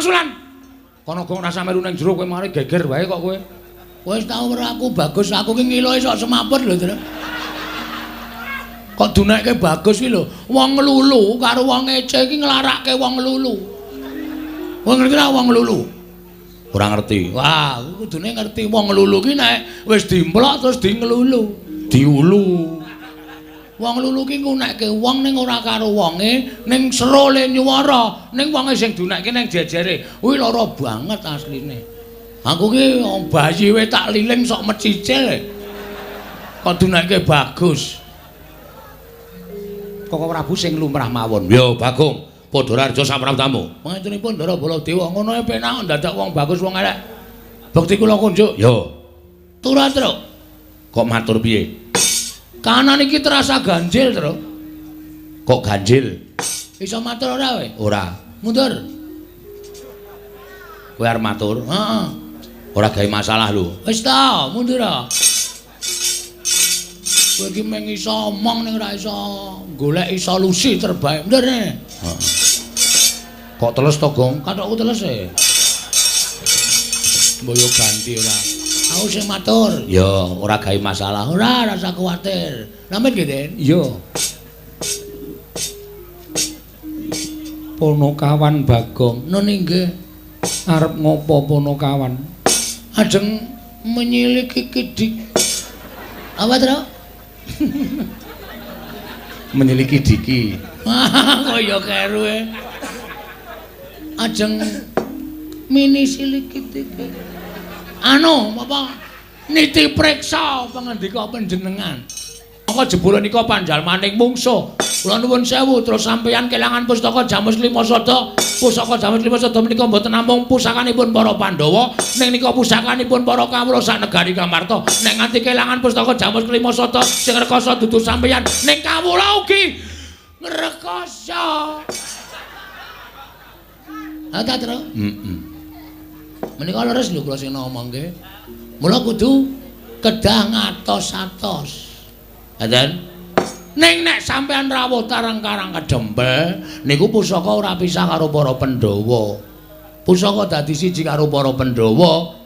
Wangsulan. Kono gong rasa melu ning jero kowe mari geger wae kok kowe. Wis tau ora aku bagus, aku ki ngiloe sok semaput lho, Tru. Kok dunekke bagus ki lho. Wong nglulu karo wong ngece iki nglarake wong nglulu. Wong ngerti ra wong nglulu? Ora ngerti. Wah, kudune ngerti wong nglulu ki nek wis dimplok terus di nglulu, diulu. Wong nglulu ki ngunekke wong ning ora karo wonge, ning serole nyuwara, ning wonge sing dunekke ning jejere. Kuwi lara banget asline. Aku ki bayi we tak liling sok mecicil. Kok dunekke bagus. Koko Prabu sing lumrah mawon. Yo Bagong, padha raja saprabtamu. Pangestunipun Ndara Baladewa ngono e penak ndadak wong bagus wong elek. Bekti kula kunjuk. Yo. Turah, Truk. Kok matur piye? Kanan iki terasa ganjil, Truk. Kok ganjil? Iso matur ora kowe? Ora. Mundur. Kowe arep matur? Heeh. Ora gawe masalah lho. Wis ta, mundur. Kowe iki mung iso omong ning ora iso goleki solusi terbaik. Mundur ne. Heeh. Kok teles to, Gong? Kathokku teles e. Mbok yo ganti ora. Aku sing matur. Ya, ora gawe masalah. Ora, rasa kuwatir. Nampen nggih, Den? Iya. Ponokawan Bagong. Nun inggih. Arep ngopo Ponokawan? Ajeng menyiliki kidik. Apa, Tru? Menyiliki diki. Kok ya keru e. Ajeng mini siliki diki. Anu, apa? Niti preksa pangandika panjenengan. Maka jebule nika panjalmaning mungsuh. Kula nuwun sewu terus sampeyan kelangan pustaka Jamus Lima Sada. Pusaka Jamus Lima Sada menika mboten namung pusakanipun para Pandhawa, ning nika pusakanipun para kawula sak negari Kamarta. Nek nganti kelangan pustaka Jamus Lima Sada sing rekoso dudu sampeyan, ning kawula ugi ngrekoso. Ha ta, Tru? Heeh. Menika leres lho kula sing ngomongke. Mula kudu kedah ngatos-atos. Ngaten? Ning nek sampeyan rawuh tarang Karang Kedempel niku pusaka ora pisah karo para Pandhawa. Pusaka dadi siji karo para Pandhawa.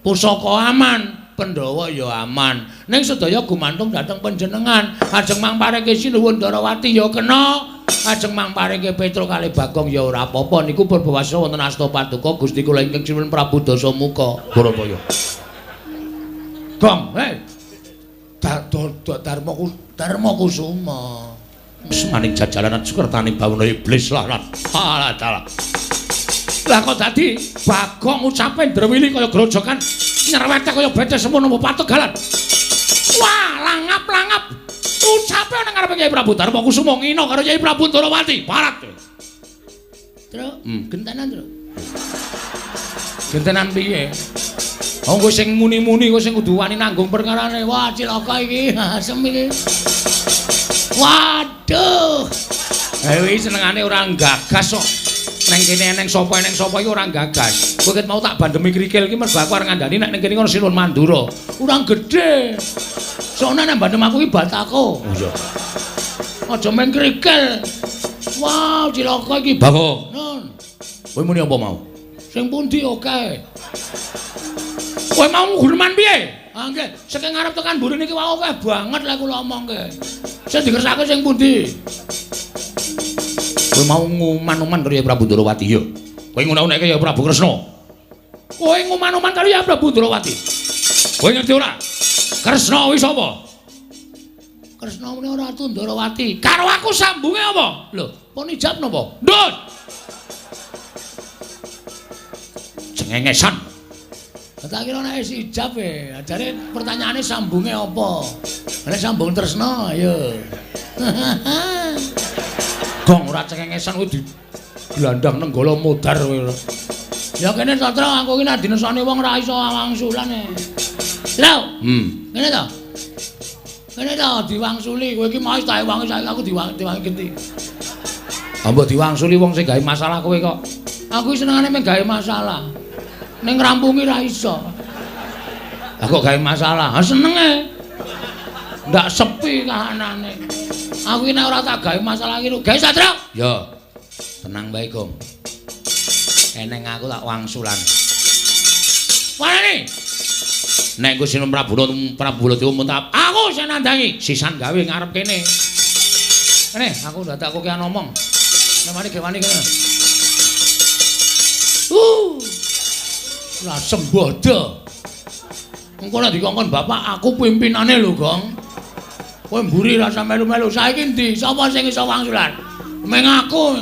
Pusaka aman, Pandhawa ya aman. Ning sedaya gumantung dhateng panjenengan. Ajeng mangpareke Sinuwun Ndarawati ya kena. Ajeng mangpareke Petruk kalih Bagong ya ora apa-apa. Niku purbawasa wonten asta paduka Gusti kula ingkang sinuwun Prabu Dasamuka. Barataya. Gong, hei. Darma Kusuma. Semaning jajalanan sukertane bawana iblis lah. Alah dalah. Lah kok dadi Bagong ucape ndrewili kaya grojokan nyerwete kaya bece semono pategalan. Wah, langap-langap. Ucape nang ngarepe Kyai Prabu Darma Kusuma ngina karo Kyai Prabu Ndarawati. Parat. Truk, gentenan, Truk. Gentenan piye? Wong kowe sing muni-muni kowe sing kudu wani nanggung perkarane. Wah, cilaka iki, asem iki. Waduh. Ha iki senengane ora gagas kok. Neng kene eneng sapa iki ora gagas. Kowe ket mau tak bandemi krikil iki mergo aku arep ngandani nek ning kene ono Sinuwun Mandura. Ora gedhe. Soalnya nek bandem aku iki batako. Oh iya. Aja meng krikil. Wah, cilaka iki. Bagong. Nun. Kowe muni apa mau? Sing pundi oke. Kowe mau guneman piye? Ah nggih, saking ngarep tekan mburi niki wae akeh banget lek kula omongke. Sing dikersake sing pundi? Kowe mau nguman-uman karo Kyai Prabu Ndarawati ya. Kowe ngunek-unekke Kyai Prabu Kresna. Kowe nguman-uman karo Kyai Prabu Ndarawati. Kowe ngerti ora? Kresna kuwi sapa? Kresna muni Ratu Ndarawati. Karo aku sambunge apa? Lho, pun ijab napa? Ndut. Cengengesan. Tak kira nek wis ijab e. Ajare pertanyaane sambunge apa? Nek sambung tresna ayo. Gong ora cengengesan kuwi di glandang nenggala modar kowe. Ya kene Satra aku iki nek dinesani wong ora iso wangsulan e. Lho. Ngene to. Ngene to diwangsuli kowe iki mau tak wangi saiki aku diwangi genti. Ha mbok diwangsuli wong sing gawe masalah kowe kok. Aku senengane mung gawe masalah. Ning ngrampungi ra iso. Lah kok gawe masalah? Ha senenge. Ndak sepi kahanane. Aku iki nek ora tak gawe masalah iki gawe Satra. Ya. Tenang bae, Gong. Eneng aku tak wangsulan. Wani. Nek engko Sinuwun Prabu Baladewa muntap, aku sing nandangi, sisan gawe ngarep kene. Kene, aku dadak kowe ngomong. Nek wani ge wani kene. Lah sembodo. Engko nek dikongkon bapak aku pimpinane lho, Gong. Kowe mburi ra usah melu-melu. Saiki endi? Sapa sing iso wangsulan? Meng aku.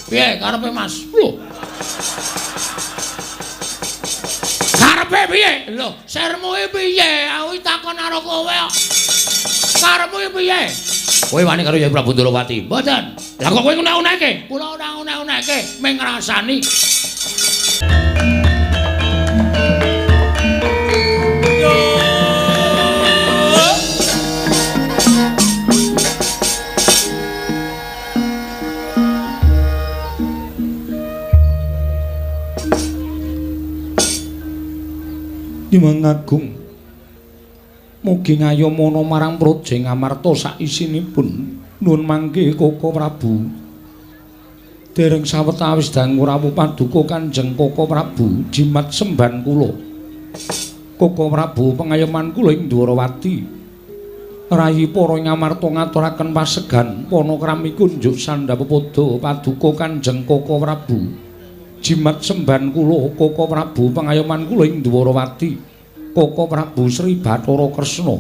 Piye karepe Mas? Lho. Karepe piye? Lho, sermu iki piye? Aku takon karo kowe kok. Karepmu iki piye? Kowe wani karo Yai Prabu Ndorowati? Mboten. Lah kok kowe ngunek-uneke? Kula ora ngunek-uneke, mung ngrasani. Nyuwun agung mugi ngayomana marang Praja Ngamarta saisinipun nuwun mangke Koko Prabu. Dereng sawetawis dangu rawuh paduka Kanjeng Koko Prabu jimat semban kula. Koko Prabu pengayoman kula ing Dwarawati. Rayi para Ngamarta ngaturaken pasegan panakrami kunjuk sandhapepada paduka Kanjeng Koko Prabu. Jimat semban kula Koko Prabu pengayoman kula ing Dwarawati. Koko Prabu Sri Bathara Kresna.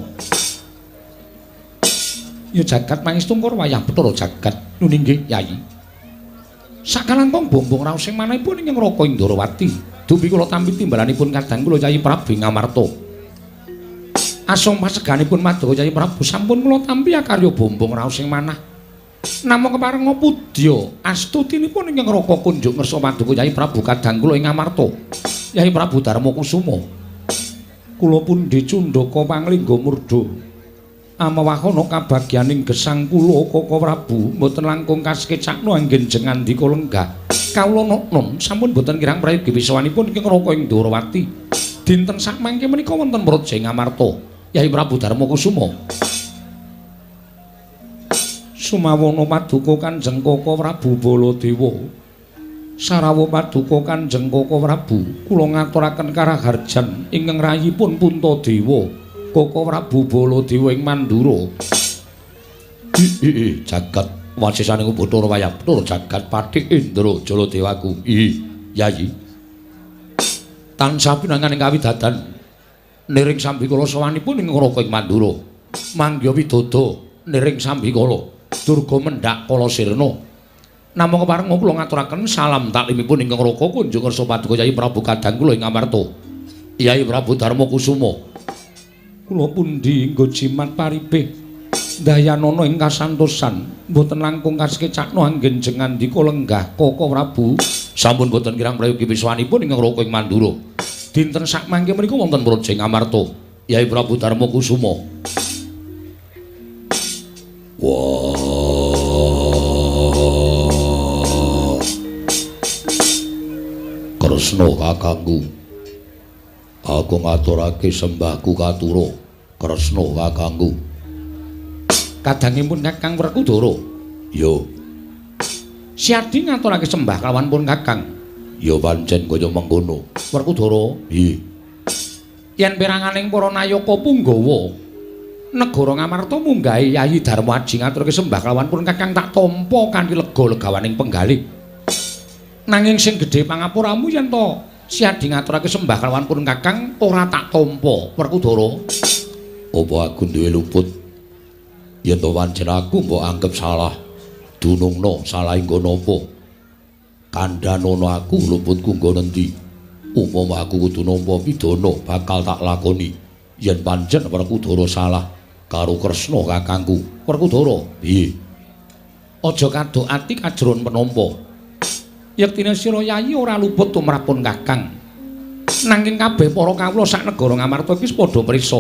Ya jagat mangestungkur wayah Bathara jagat. Nun inggih Yayi. Sakalangkung bombong raos sing manahipun ing Raka ing Dwarawati. Dupi kula tampi timbalanipun kadang kula Yayi Prabu Ngamarta. Asung paseganipun madya Yayi Prabu sampun kula tampi akarya bombong raos sing manah. Namung keparenga pudya astutinipun ingkang Raka kunjuk ngersa paduka Yayi Prabu kadang kula ing Ngamarta. Yayi Prabu Darma Kusuma. Kula pundi cundaka panglingga murda. Amewahana kabagyaning gesang kula Koko Prabu mboten langkung kasekecakna anggen jengandika lenggah. Kawula noknon sampun mboten kirang prayogi wisawanipun ingkang Raka ing Dwarawati. Dinten sakmangke menika wonten Praja Ngamarta. Yayi Prabu Darma Kusuma. Sumawana paduka Kanjeng Koko Prabu Baladewa. Sarawuh paduka Kanjeng Koko Prabu, kula ngaturaken karaharjan ingkang rayipun Puntadewa, Koko Prabu Baladewa ing Mandura. Jagat wasisaning Bathara wayah Bathara jagat Patih Indra Jaladewaku. Yayi. Tansah pinangan ing kawidadan niring sambikala sowanipun ing Raka ing Mandura. Mangya widodo niring sambikala. Durga mendhak kala sirna. Namung keparenga kula ngaturaken salam taklimipun ingkang Raka kunjung ngersa paduka Yayi Prabu kadang kula ing Ngamarta. Yayi Prabu Darma Kusuma. Kula pundi nggo jimat paripih dayanana ing kasantosan mboten langkung kasekecakna anggen jengandika lenggah Koko Prabu. Sampun boten kirang prayogi wiswanipun ingkang Raka ing Mandura. Dinten sakmangke menika wonten Praja Ngamarta. Yayi Prabu Darma Kusuma. Wah. Kresna kakangku. Aku ngaturake sembahku katura. Kresna kakangku. Kadangipun Kakang Werkudara. Ya. Siadi ngaturake sembah kalawan pun Kakang. Ya pancen kaya mengkono. Werkudara. Nggih. Yen peranganing para nayaka punggawa negara Ngamarta munggahe Yayi Darma Aji ngaturake sembah kalawan pun Kakang tak tampa kanthi lega legawaning penggalih. Nanging sing gedhe pangapuramu yen to Siadi ngaturake sembah kalawan pun Kakang ora tak tampa. Werkudara. Apa aku duwe luput? Yen to pancen aku mbok anggep salah, dunungno salah nggo napa? Kandhanono aku luputku nggo endi? Upama aku kudu nampa pidana bakal tak lakoni. Yen pancen Werkudara salah karo Kresna kakangku. Werkudara, piye? Aja kadok ati kajron penampa. Yektine sira Yayi ora luput tumrapun Kakang. Nanging kabeh para kawula sak negara Ngamarta iki padha prisa.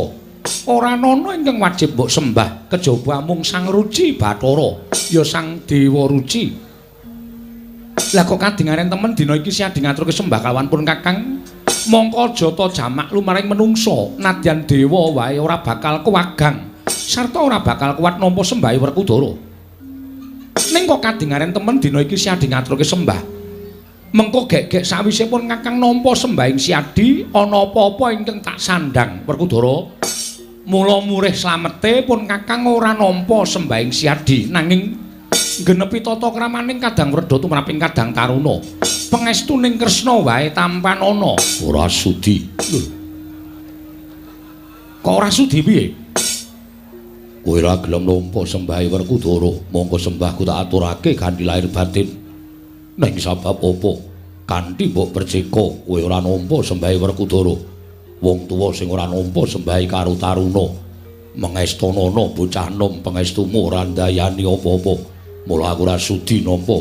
Ora ana ingkang wajib mbok sembah kejaba amung Sang Ruci Bathara, ya Sang Dewa Ruci. Lah kok kadingaren temen dina iki Siadi ngaturke sembah kalawan pun Kakang. Mongko aja ta jamak lumaring menungsa, nadyan dewa wae ora bakal kewagang sarta ora bakal kuat nampa sembahe Werkudara. Ning kok kadingaren temen dina iki Siadi ngaturke sembah. Mengko gek-gek sawise pun Kakang nampa sembahing Siadi ana apa-apa ingkang tak sandhang Werkudara. Mula murih slamete pun Kakang ora nampa sembahing Siadi nanging genepi tata kramaning kadang wredha tumraping kadang taruna. Pangestuning Kresna wae tampanana. Ora sudi. Lho. Kok ora sudi piye? Kowe ora gelem nampa sembahe Werkudara, mongko sembahku tak aturake kanthi lahir batin. Ning sabab apa? Kanthi mbok percika kowe ora nampa sembahe Werkudara. Wong tuwa sing ora nampa sembahe karo taruna, mengestanana bocah nom pangestumu ora ndayani apa-apa. Mula aku ora sudi nampa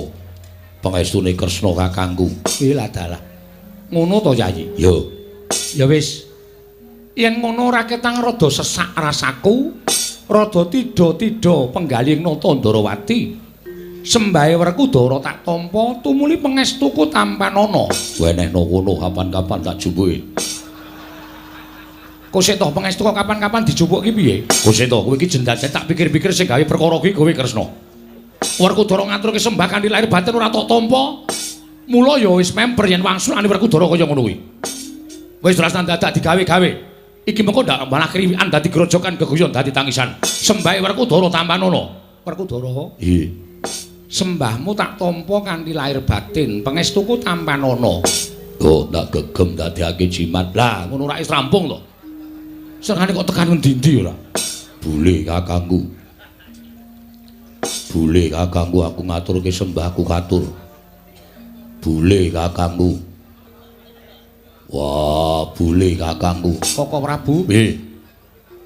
pangestune Kresna kakangku. Lah dalah. Ngono to, Yayi? Ya. Ya wis. Yen ngono ora ketang rada sesak rasaku, rada tida-tida penggalih nata Ndarawati. Sembahe Werkudara tak tampa tumuli pangestuku tampanana. Wenehno kono kapan-kapan tak jumpuke. Kok sik to pangestu kok kapan-kapan dijupuk ki piye? Kok sik to kowe iki jendal tak pikir-pikir sing gawe perkara kuwi kowe Kresna. Werkudara ngaturke sembah kanthi lahir batin ora tok tampa. Mula ya wis memper yen wangsulane Werkudara kaya ngono kuwi. Wis ora dadak digawe-gawe. Iki mengko ndak malah kriwikan dadi grojokan geguyon dadi tangisan. Sembahe Werkudara tampanana. Werkudara? Iya. Sembahmu tak tampa kanthi lahir batin, pangestuku tampanana. Oh, tak gegem dadekake jimat. Lah, ngono ora wis rampung to. Sengane kok tekan ngendi-endi ora? Bule kakangku. Bule kakangku aku ngaturke sembahku katur. Bule kakangku. Wah, bule kakangku. Koko Prabu? Nggih.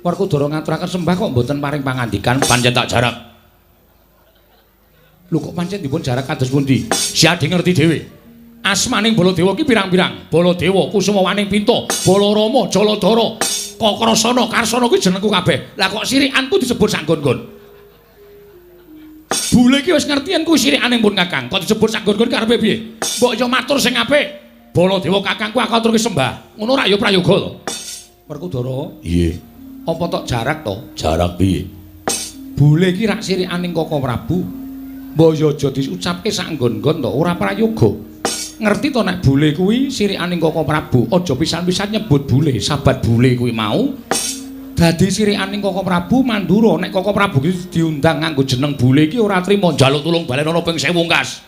Werkudara ngaturaken sembah kok mboten paring pangandikan, pancen tak jarak. Lho kok pancen dipun jarak kados pundi? Siadi ngerti dhewe. Asmaning Baladewa ki pirang-pirang. Baladewa, Kusumawaning Pinta, Balarama, Jaladara, Kakrasana, Karsana kuwi jenengku kabeh. Lah kok sirikanku disebut sak nggon-nggon. Bule iki wis ngerti yen kuwi sirikaning pun Kakang. Kok disebut sak nggon-nggon karepe piye? Mbok yo matur sing apik. Baladewa kakangku aku aturke sembah. Ngono rak yo prayoga to. Werkudara? Iya. Apa tok jarak to? Jarak piye? Bule iki rak sirikaning Koko Prabu. Mbok yo aja diucapke sak nggon-nggon to, ora prayoga. Ngerti to nek bule kuwi sirikaning Koko Prabu, aja pisan-pisan nyebut bule, sabat bule kuwi mau dadi sirikaning Koko Prabu Mandura. Nek Koko Prabu ki diundang nganggo jeneng bule iki ora trima, njaluk tulung balenono ping 1000 kas.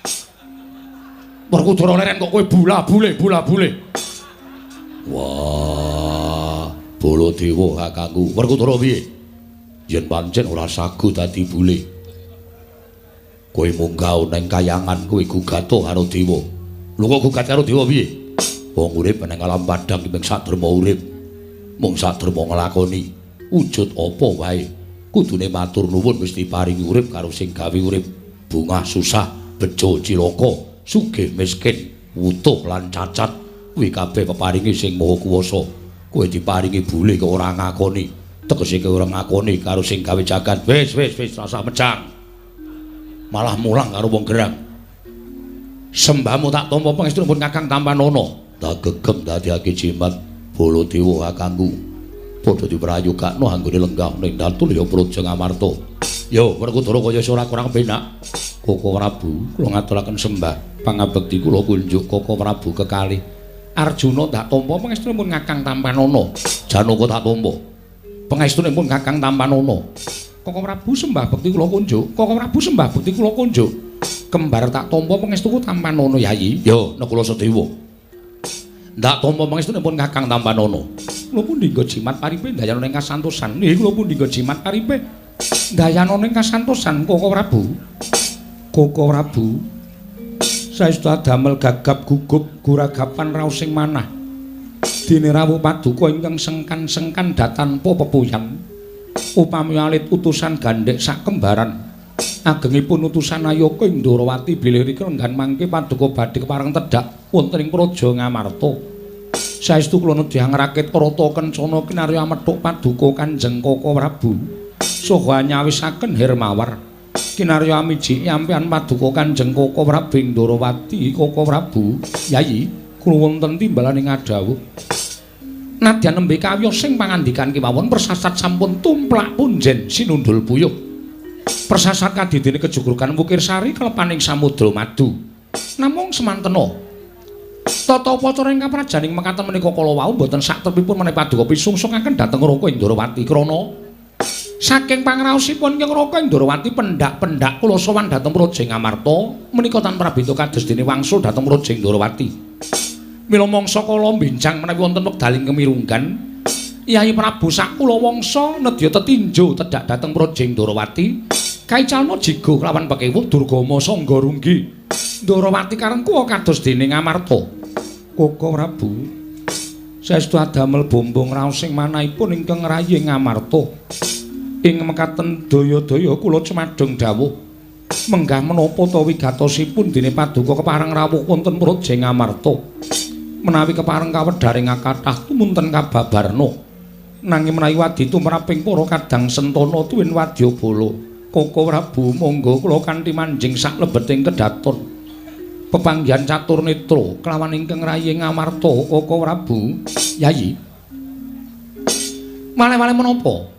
Werkudara leren kok kowe bula bule bula bule. Wah, Baladewa kakangku. Werkudara piye? Yen pancen ora sagu dadi bule. Kowe munggah nang kayangan kowe gugato karo dewa. Lho kok gugat karo dewa piye? Wong urip nang alam padhang ki mung saderma urip. Mung saderma nglakoni wujud apa wae. Kudune matur nuwun wis diparingi urip karo sing gawe urip. Bungah susah, bejo cilaka, sugih miskin, wutuh lan cacat, kuwi kabeh peparingi sing Maha Kuwasa. Kowe diparingi bule kok ora ngakoni. Tegese kowe ora ngakoni karo sing gawe jagat. Wis wis wis rasah mejang. Malah mulang karo wong gerang. Sembahmu tak tampa pangestunipun Kakang tampanana. Tak gegem dadekake jimat Baladewa kakangku. Padha diprayogakno anggone lenggah ning datul ya Praja Ngamarta. Yo Werkudara kaya ora kurang penak. Koko Prabu kula ngaturaken sembah pangabekti kula kunjuk Koko Prabu kekalih. Arjuna tak tampa pangestunipun Kakang tampanana. Janaka tak tampa pangestunipun Kakang tampanana. Koko Prabu sembah bekti kula kunjuk. Koko Prabu sembah bekti kula kunjuk. Kembar tak tampa pangestuku tampanana Yayi. Yo Nakula Sadewa. Ndak tampa pangestunipun Kakang tampanana. Kula pundi nggo jimat paripe ndayana ing kasantosan. Nggih kula pundi nggo jimat paripe ndayana ing kasantosan Koko Prabu. Koko Prabu saestu adamel gagap gugup guragapan raos sing manah. Dene rawuh paduka ingkang sengkan-sengkan datanpa pepuyan. Upami alit utusan gandhek sak kembaran. Agengipun utusan Ayaka ing Ndorowati bilih rika renggan mangke paduka badhe kepareng tedhak wonten ing Praja Ngamarta. Saestu kula nedhi angrakit rata kencana kinarya methuk paduka Kanjeng Koko Prabu. Saha nyawisaken Hermawar. Kinarya amiji ampian paduka Kanjeng Koko Prabu ing Ndorowati. Koko Prabu, Yayi, kula wonten timbalane ngadhawuh. Nadyan nembe kawiyos sing pangandikan kemawon persasat sampun tumplak punjen sinundul puyuh. Persasat kadidene kejugrugan Wukirsari kelepaning samudra madu. Namung semantena Tata upacara ingkang prajaning mekaten menika kala wau boten saktepipun menawi paduka pisungsungaken dhateng Raka Indrawati krana saking pangraosipun ingkang Raka Indrawati pendak-pendak kula sowan dhateng Praja Ngamarta menika tan prabida kados dene wangsul dhateng Praja Indrawati. Mila mangsa kala benjang menawi wonten wekdaling kemirunggan Yayi Prabu sakula wangsa nedya tetinjo tedhak dhateng Praja Indrawati kaicalna jigo kelawan pekewuh Durgama sangga runggi. Ndrawati karengkuwa kados dene Ngamarta. Koko Prabu saestu adamel bombong raos sing manahipun ingkang rayi Ngamarta. Ing mekaten daya-daya kula cemadhong dawuh menggah menapa ta wigatosipun dene paduka kepareng rawuh wonten Praja Ngamarta. Menawi kepareng kawedharing kathah tumunten kababarna. Nanging menawi wadi tumraping para kadang sentana tuwin wadyabala. Koko Prabu monggo kula kanthi manjing saklebeting kedaton. Pepanggihan catur netra kelawan ingkang rayi Ngamarta Koko Prabu. Yayi. Malih-malih menapa?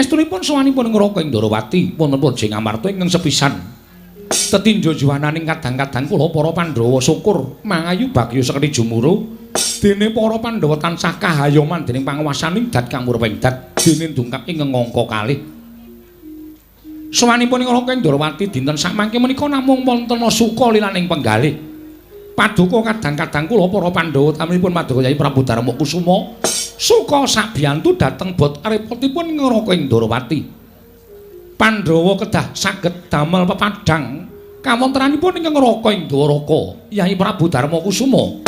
Estunipun sowanipun Raka Indrawati wonten Praja Ngamarta ingkang sepisan. Tetinjo juwananing kadang-kadang kula para Pandhawa syukur mangayu bagya sekti jumuru dene para Pandhawa tansah kahayoman dening panguwasaning dat kang murwengdat dene dungkap ing ngangka kalih. Sowanipun Raka Indrawati dinten sakmangke menika namung wonten suka lilaning penggalih. Paduka kadang-kadang kula para Pandhawa utaminipun Paduka Yayi Prabu Darma Kusuma suka sabiyantu dhateng bot repotipun Raka Indrawati. Pandhawa kedah saged damel pepadhang kawontenanipun ingkang Raka Indraka Yayi Prabu Darma Kusuma.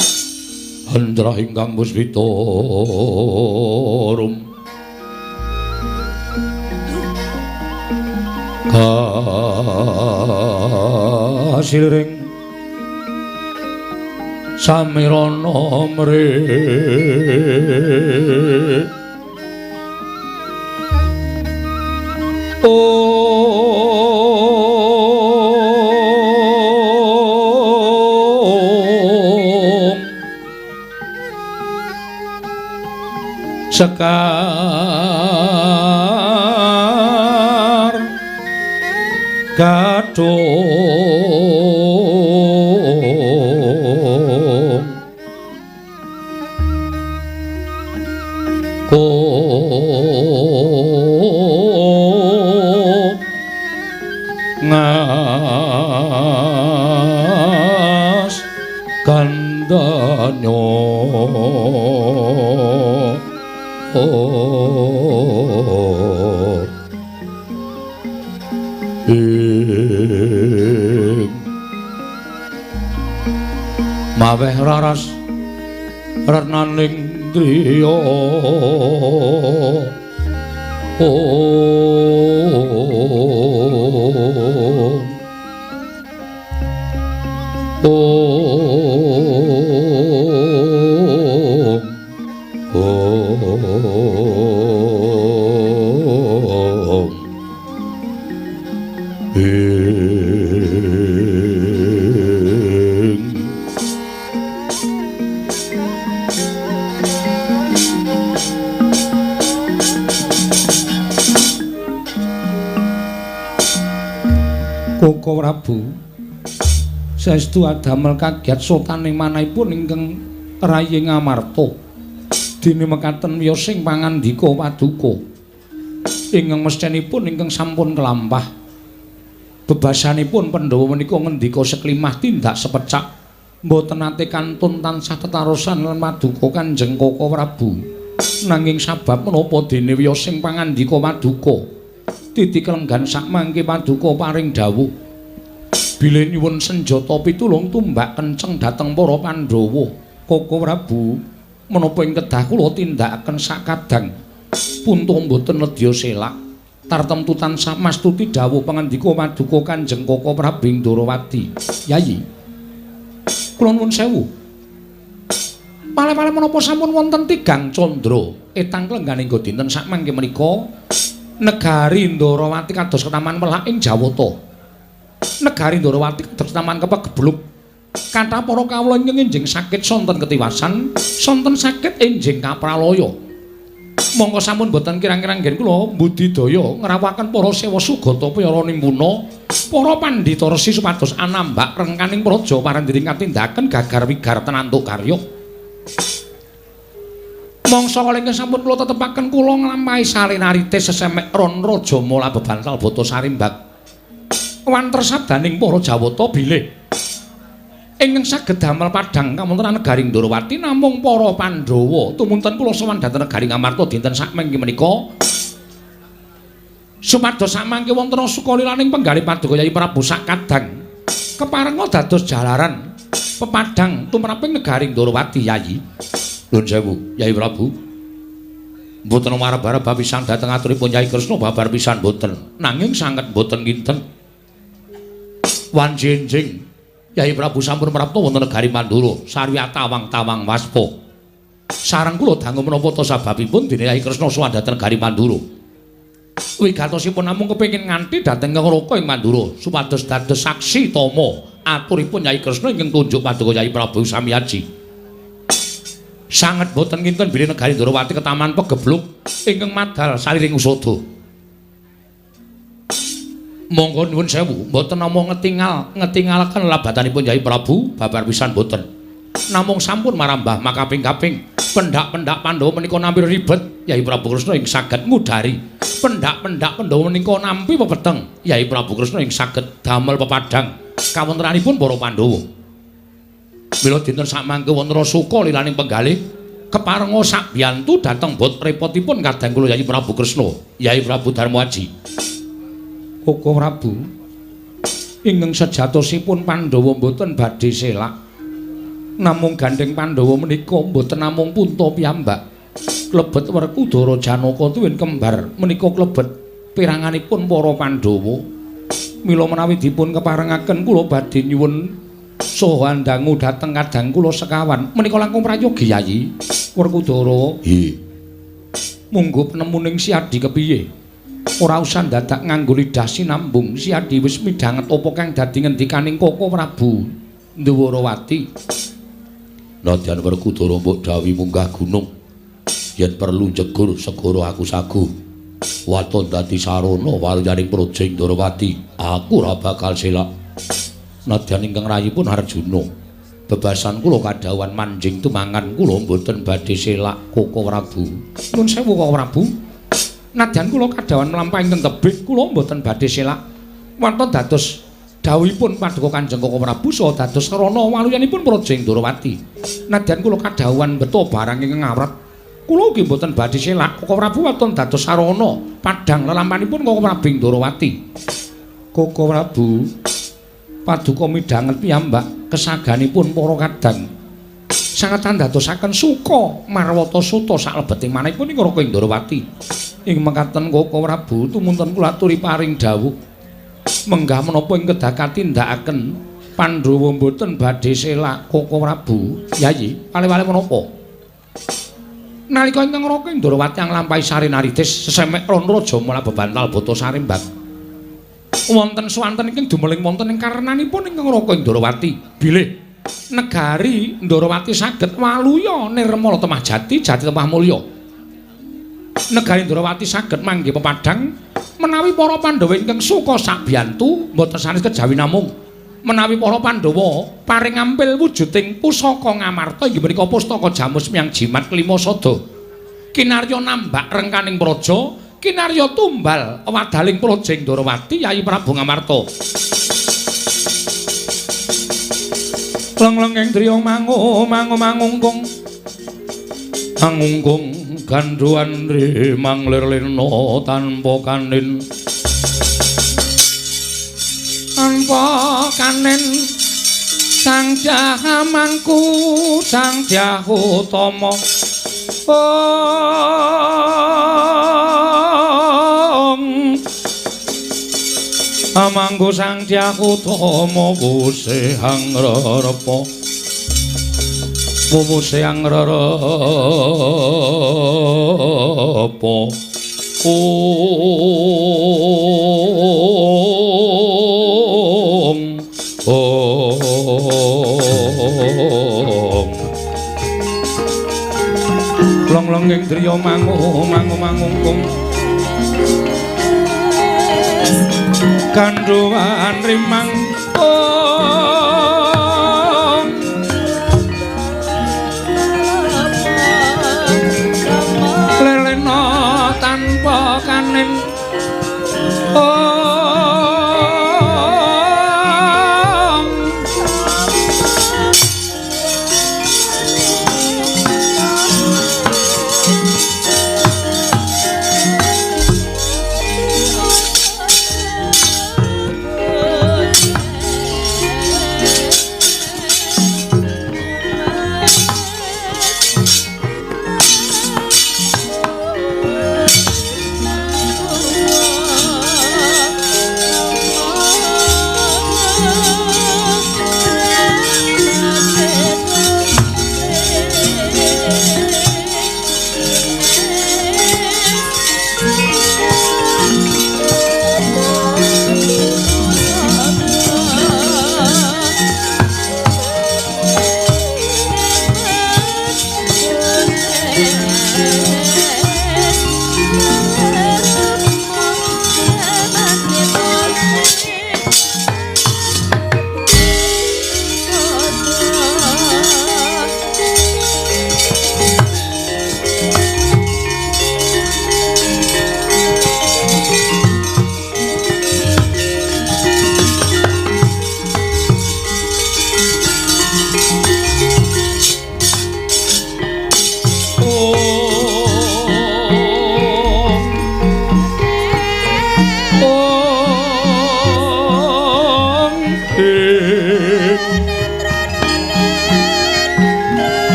Hendra ingkang puspita rum kasiring samirana mre om sekar gadhung ko ngas kandanyo maweh raras renaning driya om om om ing Koko Prabu saestu adamel kagiat sotaning manahipun ingkang rayi Ngamarta dene mekaten wiyosing pangandika paduka ingkang mesthenipun ingkang sampun kelampah. Bebasanipun Pandhawa menika ngendika seklimah tindak sepecak mboten nate kantun tansah tetarosan lan paduka Kanjeng Koko Prabu. Nanging sabab menapa dene wiyosing pangandika paduka titi kelenggan sakmangke paduka paring dawuh bilih nyuwun senjata pitulung tumbak kenceng dhateng para Pandhawa. Koko Prabu menapa ing kedah kula tindakaken sakadang punta mboten nedya selak tartemtu tansah mastuti dawuh pangandika paduka Kanjeng Koko Prabu Indrawati. Yayi kula nuwun sewu malih-malih menapa sampun wonten tigang candra etang klengganing dinten sakmangke menika negari Ndrawati kados ketaman welak ing Jawata. Negari Ndrawati kados ketaman kepegebluk. Kathah para kawula ingkang enjing sakit sonten ketiwasan, sonten sakit enjing kapralaya. Monggo sampun boten kirang-kirang nggen kula mbudidaya ngrawuhaken para sewa sugata para nimbuna, para pandhita resi supados anambak rengkaning praja parandiring katindaken gagar wigar tenantuk karya. Mangsa kalengking sampun kula tetepaken kula nglampahi salenarite sesemek ron raja mula bebantal bata sarimbak. Wanter sabdaning para Jawata bilih ingkang saged damel padhang kawontenan negari Ndorowati namung para Pandhawa. Tumunten kula sowan dhateng negari Ngamarta dinten sakmangke menika supados samangke wonten sukalilaning penggalih paduka Yayi Prabu Sakadang keparenga dados jalaran pepadhang tumraping negari Ndorowati. Yayi, nuwun sewu Yayi Prabu, mboten marep-arep pisan dhateng aturipun Yayi Kresna babar pisan mboten, nanging sanget mboten kinten. Wanci enjing Yayi Prabu sampun prapta wonten negari Mandura sarwi tawang-tawang waspa. Sareng kula dangu menapa ta sababipun dene Yayi Kresna sowan dhateng negari Mandura. Wigatosipun namung kepengin nganti dhateng Ngraka ing Mandura supados dados saksi tama aturipun Yayi Kresna ingkang tunjuk paduka Yayi Prabu Samyaji. Sanget boten kinten bilih negari Ndorowati ketaman pegebluk ingkang madal saliring usada. Monggo nuwun sewu, mboten namung ngetingalaken labatanipun Yayi Prabu babar pisan mboten. Namung sampun marambah makaping-kaping pendak-pendak Pandhawa menika nampi ribet Yayi Prabu Kresna ing saged ngudari. Pendak-pendak Pandhawa menika nampi pepeteng Yayi Prabu Kresna ing saged damel pepadhang kawontenanipun para Pandhawa. Mila dinten sakmangke wonten suka lilaning penggalih keparenga sakbiyantu dhateng bot repotipun kadang kula Yayi Prabu Kresna, Yayi Prabu Darmaji. Koko Prabu, ingkang sejatosipun Pandhawa mboten badhe selak. Namung gandheng Pandhawa menika mboten namung punta piyambak. Klebet Werkudara Janaka tuwin kembar menika klebet piranganipun para Pandhawa. Mila menawi dipun keparengaken kula badhe nyuwun saha andangu dhateng kadang kula sekawan menika langkung prayogi Yayi Werkudara. Nggih. Munggo penemuning Siadi kepiye? Ora usah dadak nganggo lidah sinambung. Siadi wis midhanget apa kang dadi ngendikaning Koko Prabu Ndwarawati. Nadyan Werkudara mbok dawuhi munggah gunung yen perlu jegur segara aku sagu. Waton dadi sarana waluyaning praja ing Ndwarawati, aku ora bakal selak. Nadyan ingkang rayipun Arjuna, bebasan kula kadhawuhan manjing tumangan kula mboten badhe selak Koko Prabu. Nuwun sewu Koko Prabu. Nadyan kula kadhawuhan mlampah ingkang tebih kula mboten badhe selak. Wonten dados dawuhipun paduka Kanjeng Koko Prabu saha dados sarana waluyanipun praja ing Ndorowati. Nadyan kula kadhawuhan beto barang ingkang awrat, kula ugi mboten badhe selak. Koko Prabu wonten dados sarana padhang lelampanipun Koko Prabu ing Ndorowati. Koko Prabu, paduka midhanget piyambak kesaganipun para kadang sanget andadosaken suka marwata suta saklebeting manahipun ing Raka Ndorowati. Ing mekaten Koko Prabu tumunten kula aturi paring dawuh menggah menapa ing kedah katindakaken Pandhawa mboten badhe selak Koko Prabu. Yayi, wale-wale menapa? Nalika ingkang Raka Ndorowati nglampahi sarinaritis sesemek ron raja mula bebantal bata sarimbak. Wonten swanten ingkang dumeling wonten ing karenanipun ingkang Raka Ndorowati bilih negari Ndorowati saged waluya nirmala temah jati jati temah mulya. Negari Ndorowati saged manggih pepadhang menawi para Pandhawa ingkang suka sakbiyantu mboten sanes kejawi namung menawi para Pandhawa paring ampil wujuding pusaka Ngamarta inggih menika pustaka Jamus Miang Jimat Kelima Sada. Kinarya nambak rengkaning praja, kinarya tumbal wadaling praja ing Ndorowati Yayi Prabu Ngamarta. Leng-lenging driya mangu mangu mangungkung angungkung gandhuan ri manglir lena tanpa kanin tanpa kanin sang jahamangku sang jahutama ong amangku sang jahutama wuse hangrerepa wuse hangrerepa ong ong Long-long ing driya mangu mangu mangungkung kandhuwan rimang om lelena tanpa kanen om.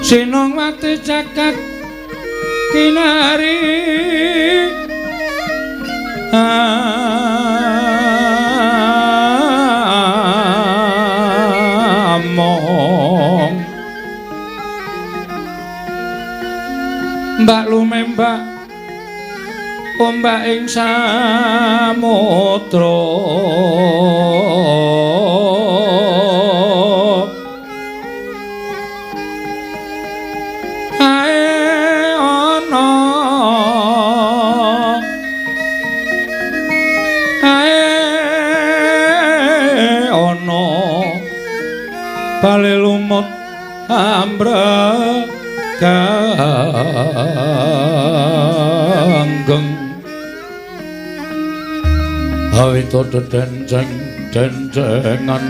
Sinongwati jagat kinari among mbak lumembak ombak ing samudra bale lumut ambraganggeng awito dedenceng dencengan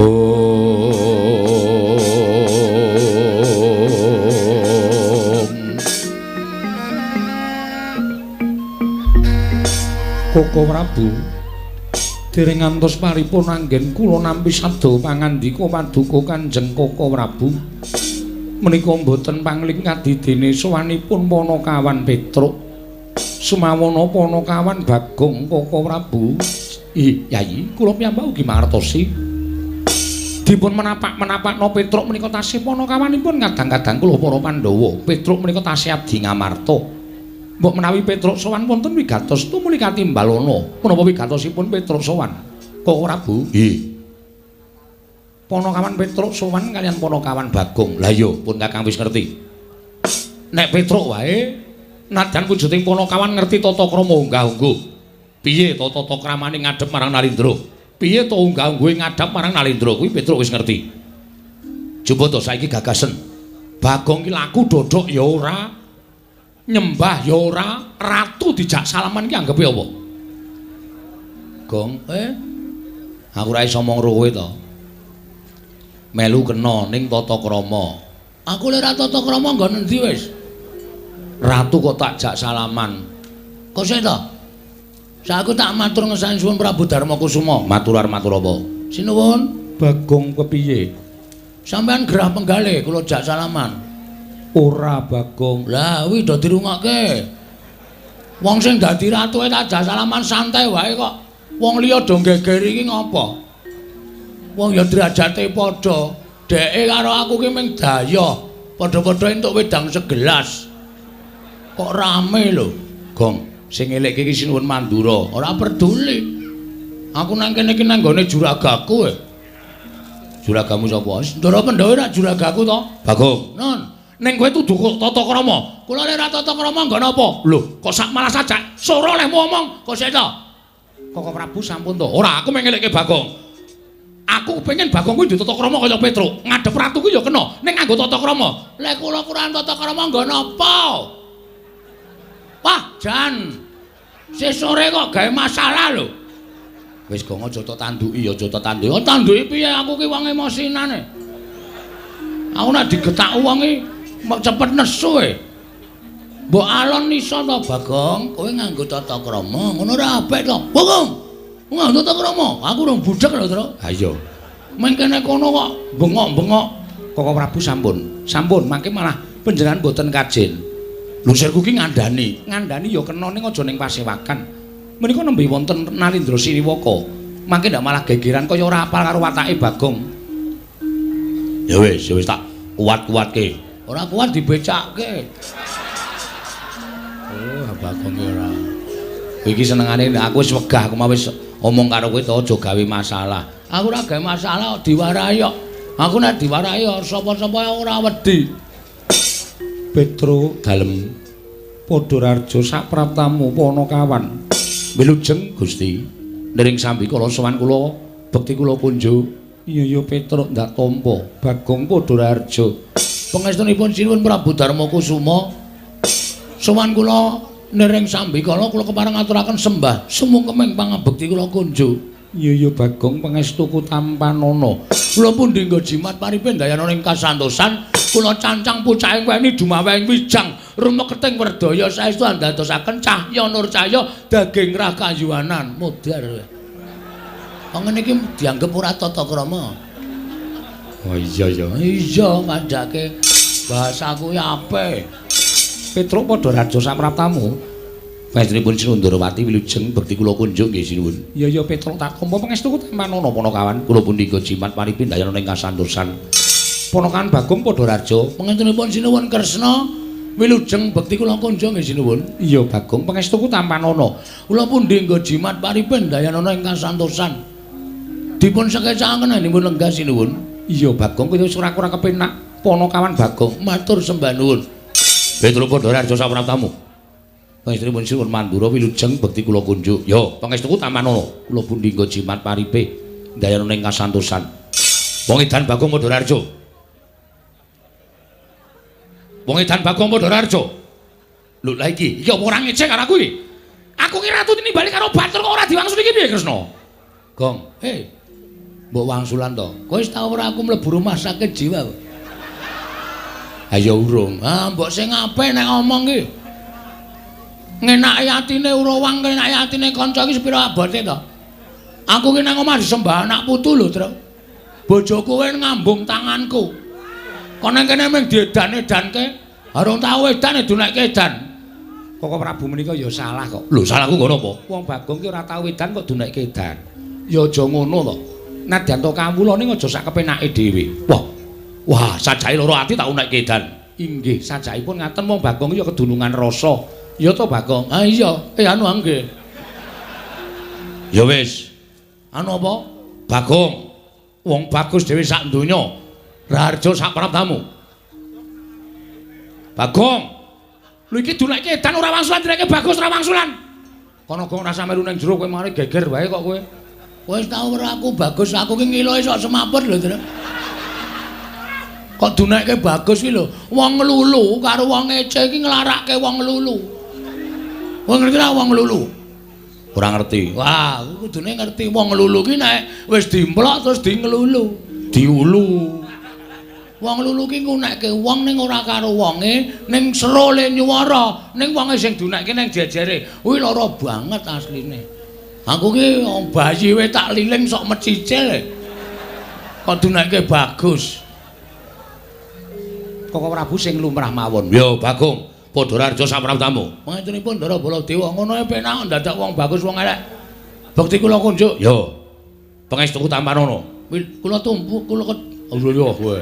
om. Koko Prabu, dereng ngantos paripun anggen kula nampi sabda pangandika paduka Kanjeng Koko Prabu. Menika mboten pangling kadidene sowanipun Panakawan Petruk. Sumawana Panakawan Bagong Koko Prabu. Ih, Yayi, kula piyambak ugi mangertosi. Dipun menapak-menapakno Petruk menika tasih panakawanipun kadang-kadang kula para Pandhawa. Petruk menika tasih abdi Ngamarta. Mbok menawi Petruk sowan wonten wigatos tumuli katimbalana. Menapa wigatosipun Petruk sowan? Koko Prabu? Nggih. Panakawan Petruk sowan kaliyan Panakawan Bagong. Lah iya, pun Kakang wis ngerti. Nek Petruk wae nadyan wujuding Panakawan ngerti tata krama unggah-ungguh. Piye to tata kramane ngadhep marang Nalindra? Piye to unggah-ungguhe ngadhep marang Nalindra kuwi Petruk wis ngerti. Coba to saiki gagasen. Bagong ki laku dodok ya ora, nyembah ya ora, ratu dijak salaman ki anggepe apa? Gong, aku ora iso omong kowe to. Melu kena ning tata krama. Aku lek ora tata krama nggon endi wis? Ratu kok tak jak salaman. Kok sik to? Saku tak matur ngesani suwun Prabu Darma Kusuma. Matur arep matur apa? Sinuwun. Bagong kepiye? Sampeyan gerah penggalih kula jak salaman. Ora Bagong. Lah kuwi do dirungokke. Wong sing dadi ratuke tak jak salaman santai wae kok. Wong liya do geger iki ngopo? Wong ya derajate padha. Dheke karo aku ki mung dayoh. Padha-padha entuk wedang segelas. Kok rame lho, Gong. Sing elekke iki Sinuwun Mandura. Ora peduli. Aku nang kene iki nang nggone juragaku. Juragamu sapa? Ndara Pandhawa ora juragaku to? Bagong. Non. Ning kowe tuduh kok tata krama. Kula lek ora tata krama nggo napa? Lho, kok sak malah sajak sora lehmu omong. Kok sik to? Koko Prabu sampun to. Ora, aku mung ngelekke Bagong. Aku pengen Bagong kuwi ditata krama kaya Petruk. Ngadhep ratu kuwi ya kena, ning nganggo tata krama. Lek kula kurang tata krama nggo napa? Wah, jan. Sesore kok gawe masalah lho. Wis gong aja tok tanduki, aja tok tanduki. Oh, tanduki piye aku ki wong emosinane. Aku nek digetak wong iki cepet nesu e. Mbok alon iso to, Bagong? Kowe nganggo tata krama, ngono ora apik to. Bagong. Nganggo tata krama. Aku urung budhek lho, Tru. Ha iya. Meng kene kono kok bengok-bengok. Koko Prabu sampun. Sampun, mangke malah panjenengan mboten kajen. Lho sirku ki ngandani. Ngandani ya kena ning aja ning pasewakan. Menika nembe wonten Nalindra Siriwaka. Mangke ndak malah gegeran kaya ora apal karo watake Bagong. Ya wis, ya wis tak kuat-kuatke. Ora kuat dibecakke. Oh, Bagong ki ora. Iki senengane aku wis wegah, aku mau wis omong karo kowe to aja gawe masalah. Aku ora gawe masalah diwarahi kok. Aku nek diwarahi sapa-sapa ora wedi. Petro dalem Padhararja sapraptamu Panakawan. Wilujeng Gusti. Niring sambikala sowan kula bekti kula kunjuk. Iya ya Petruk ndak tampa. Bagong Padhararja. Pangestunipun Sinuwun Prabu Darma Kusuma. Sowan kula niring sambikala kula kepareng ngaturaken sembah sumungkeming pangabekti kula kunjuk. Iya ya Bagong pangestuku tampanana. Kula pundi nggo jimat paripe ndayana ing kasantosan. Kula cancang pucaking weni dumaweng wijang rumeketing werdaya saestu andadosaken cahya nur cahya daging rakayuwanan modar. Wong ngene iki dianggep ora tata krama. Oh iya ya. Iya kandhake bahasaku ya apik. Petruk Padhararja sapraptamu. Panjenenganipun Sinuwun Ndrawati wilujeng bekti kula kunjuk nggih Sinuwun. Iya ya Petruk tak tampa pangestuku tampanana Panakawan. Kula pundi nggo jimat paripe ndayana ing kasantosan. Panakawan Bagong Padhararja. Pangestunipun Sinuwun Kresna wilujeng bekti kula kunjuk nggih Sinuwun. Iya Bagong pangestuku tampanana. Kula pundi nggo jimat paripe ndayana ing kasantosan. Dipun sekecakaken anggenipun lenggah Sinuwun. Iya Bagong kowe wis ora kurang kepenak Panakawan Bagong. Matur sembah nuwun. Petruk Padhararja sapraptamu. Pangestunipun Sinuwun Mandura wilujeng bekti kula kunjuk. Yo, pangestuku tampanana. Kula pundi nggo jimat paripe ndayana ing kasantosan. Wong edan Bagong Padhararja. Wong edan Bagong Padhararja. Lho lha iki, iki apa ora ngecek karo aku iki? Aku ki ratu tinimbali karo batur kok ora diwangsuli iki piye Kresna? Gong, hei. Mbok wangsulan to. Kowe wis tau ora aku mlebu rumah sakit jiwa? Ha ya urung. Ah, mbok sing apik nek omong ki. Ngenaki atine Urawang, ngenaki atine kanca iki sepira abote to? Aku ki nang omah disembah anak putu lho, Truk. Bojoku kowe ngambung tanganku. Kok nang kene mung diedan-edanke, arung tau edan dunekke edan. Koko Prabu menika ya salah kok. Lho, salahku nggo napa? Wong Bagong ki ora tau edan kok dunekke edan. Ya aja ngono to. Nadyan to kawula ning aja sak kepenake dhewe. Wah. Wah, sajake loro ati tak unekke edan. Inggih, sajakipun ngaten wong Bagong ya kedunungan rasa. Ya to Bagong? Ah iya, anu nggih. Ya wis. Anu apa? Bagong. Wong bagus dhewe sak donya. Raharja sak praptamu. Bagong. Lho iki dunekke edan ora wangsulan, dunekke bagus ora wangsulan. Kono gong rasa melu ning jero kowe mari geger wae kok kowe. Wis tau ora aku bagus, aku ki ngiloe sok semaput lho, Truk. Kok dunekke bagus ki lho. Wong nglulu karo wong ece iki nglarake wong nglulu. Wong ngerti ra wong nglulu? Ora ngerti. Wah, kudune ngerti wong nglulu ki nek wis dimplok terus di nglulu, diulu. Wong nglulu ki ngunekke wong ning ora karo wonge, ning sero le nyuwara, ning wonge sing dunekke ning jejere. Kuwi lara banget asline. Aku ki bayi we tak liling sok mecicil. Kok dunekke bagus. Koko Prabu sing lumrah mawon. Yo Bagong, padha raharja sapraptamu. Pangestunipun Ndara Baladewa ngono e penak ndadak wong bagus wong elek. Bekti kula kunjuk. Yo. Pangestuku tampanono. Kula tumpu kula iya kowe.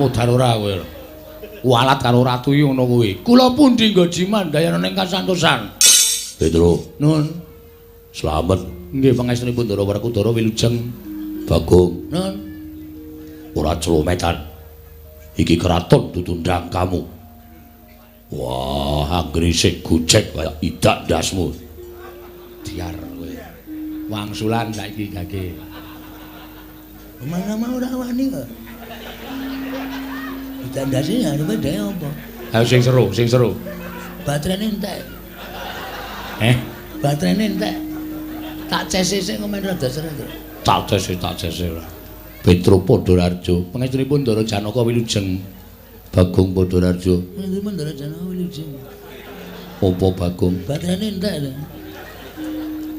Modar ora kowe. Kualat karo ratu iki ngono kuwi. Kula pundi nggo jiman dayana ning kasantosan. Petro. Nun. Slamet. Nggih pangestunipun Ndara Werkudara wilujeng. Bagong. Nun. Ora celometan. Iki keraton ditundang kamu. Wah, anggere isih gojek kaya idak ndasmu. Diar kowe. Wangsulan saiki gage. Omah-omah ora wani kok. Idak ndase arepe dhewe apa? Ayo sing seru, sing seru. Baterene entek. Eh? Baterene entek. Tak cese sik komen rada seru. Tak cese, tak cese ora. Petro Padhararjo, pangestunipun Ndara Janaka wilujeng. Bagong Padhararjo. Pangestunipun Ndara Janaka wilujeng. Apa Bagong? Baterane entek lho.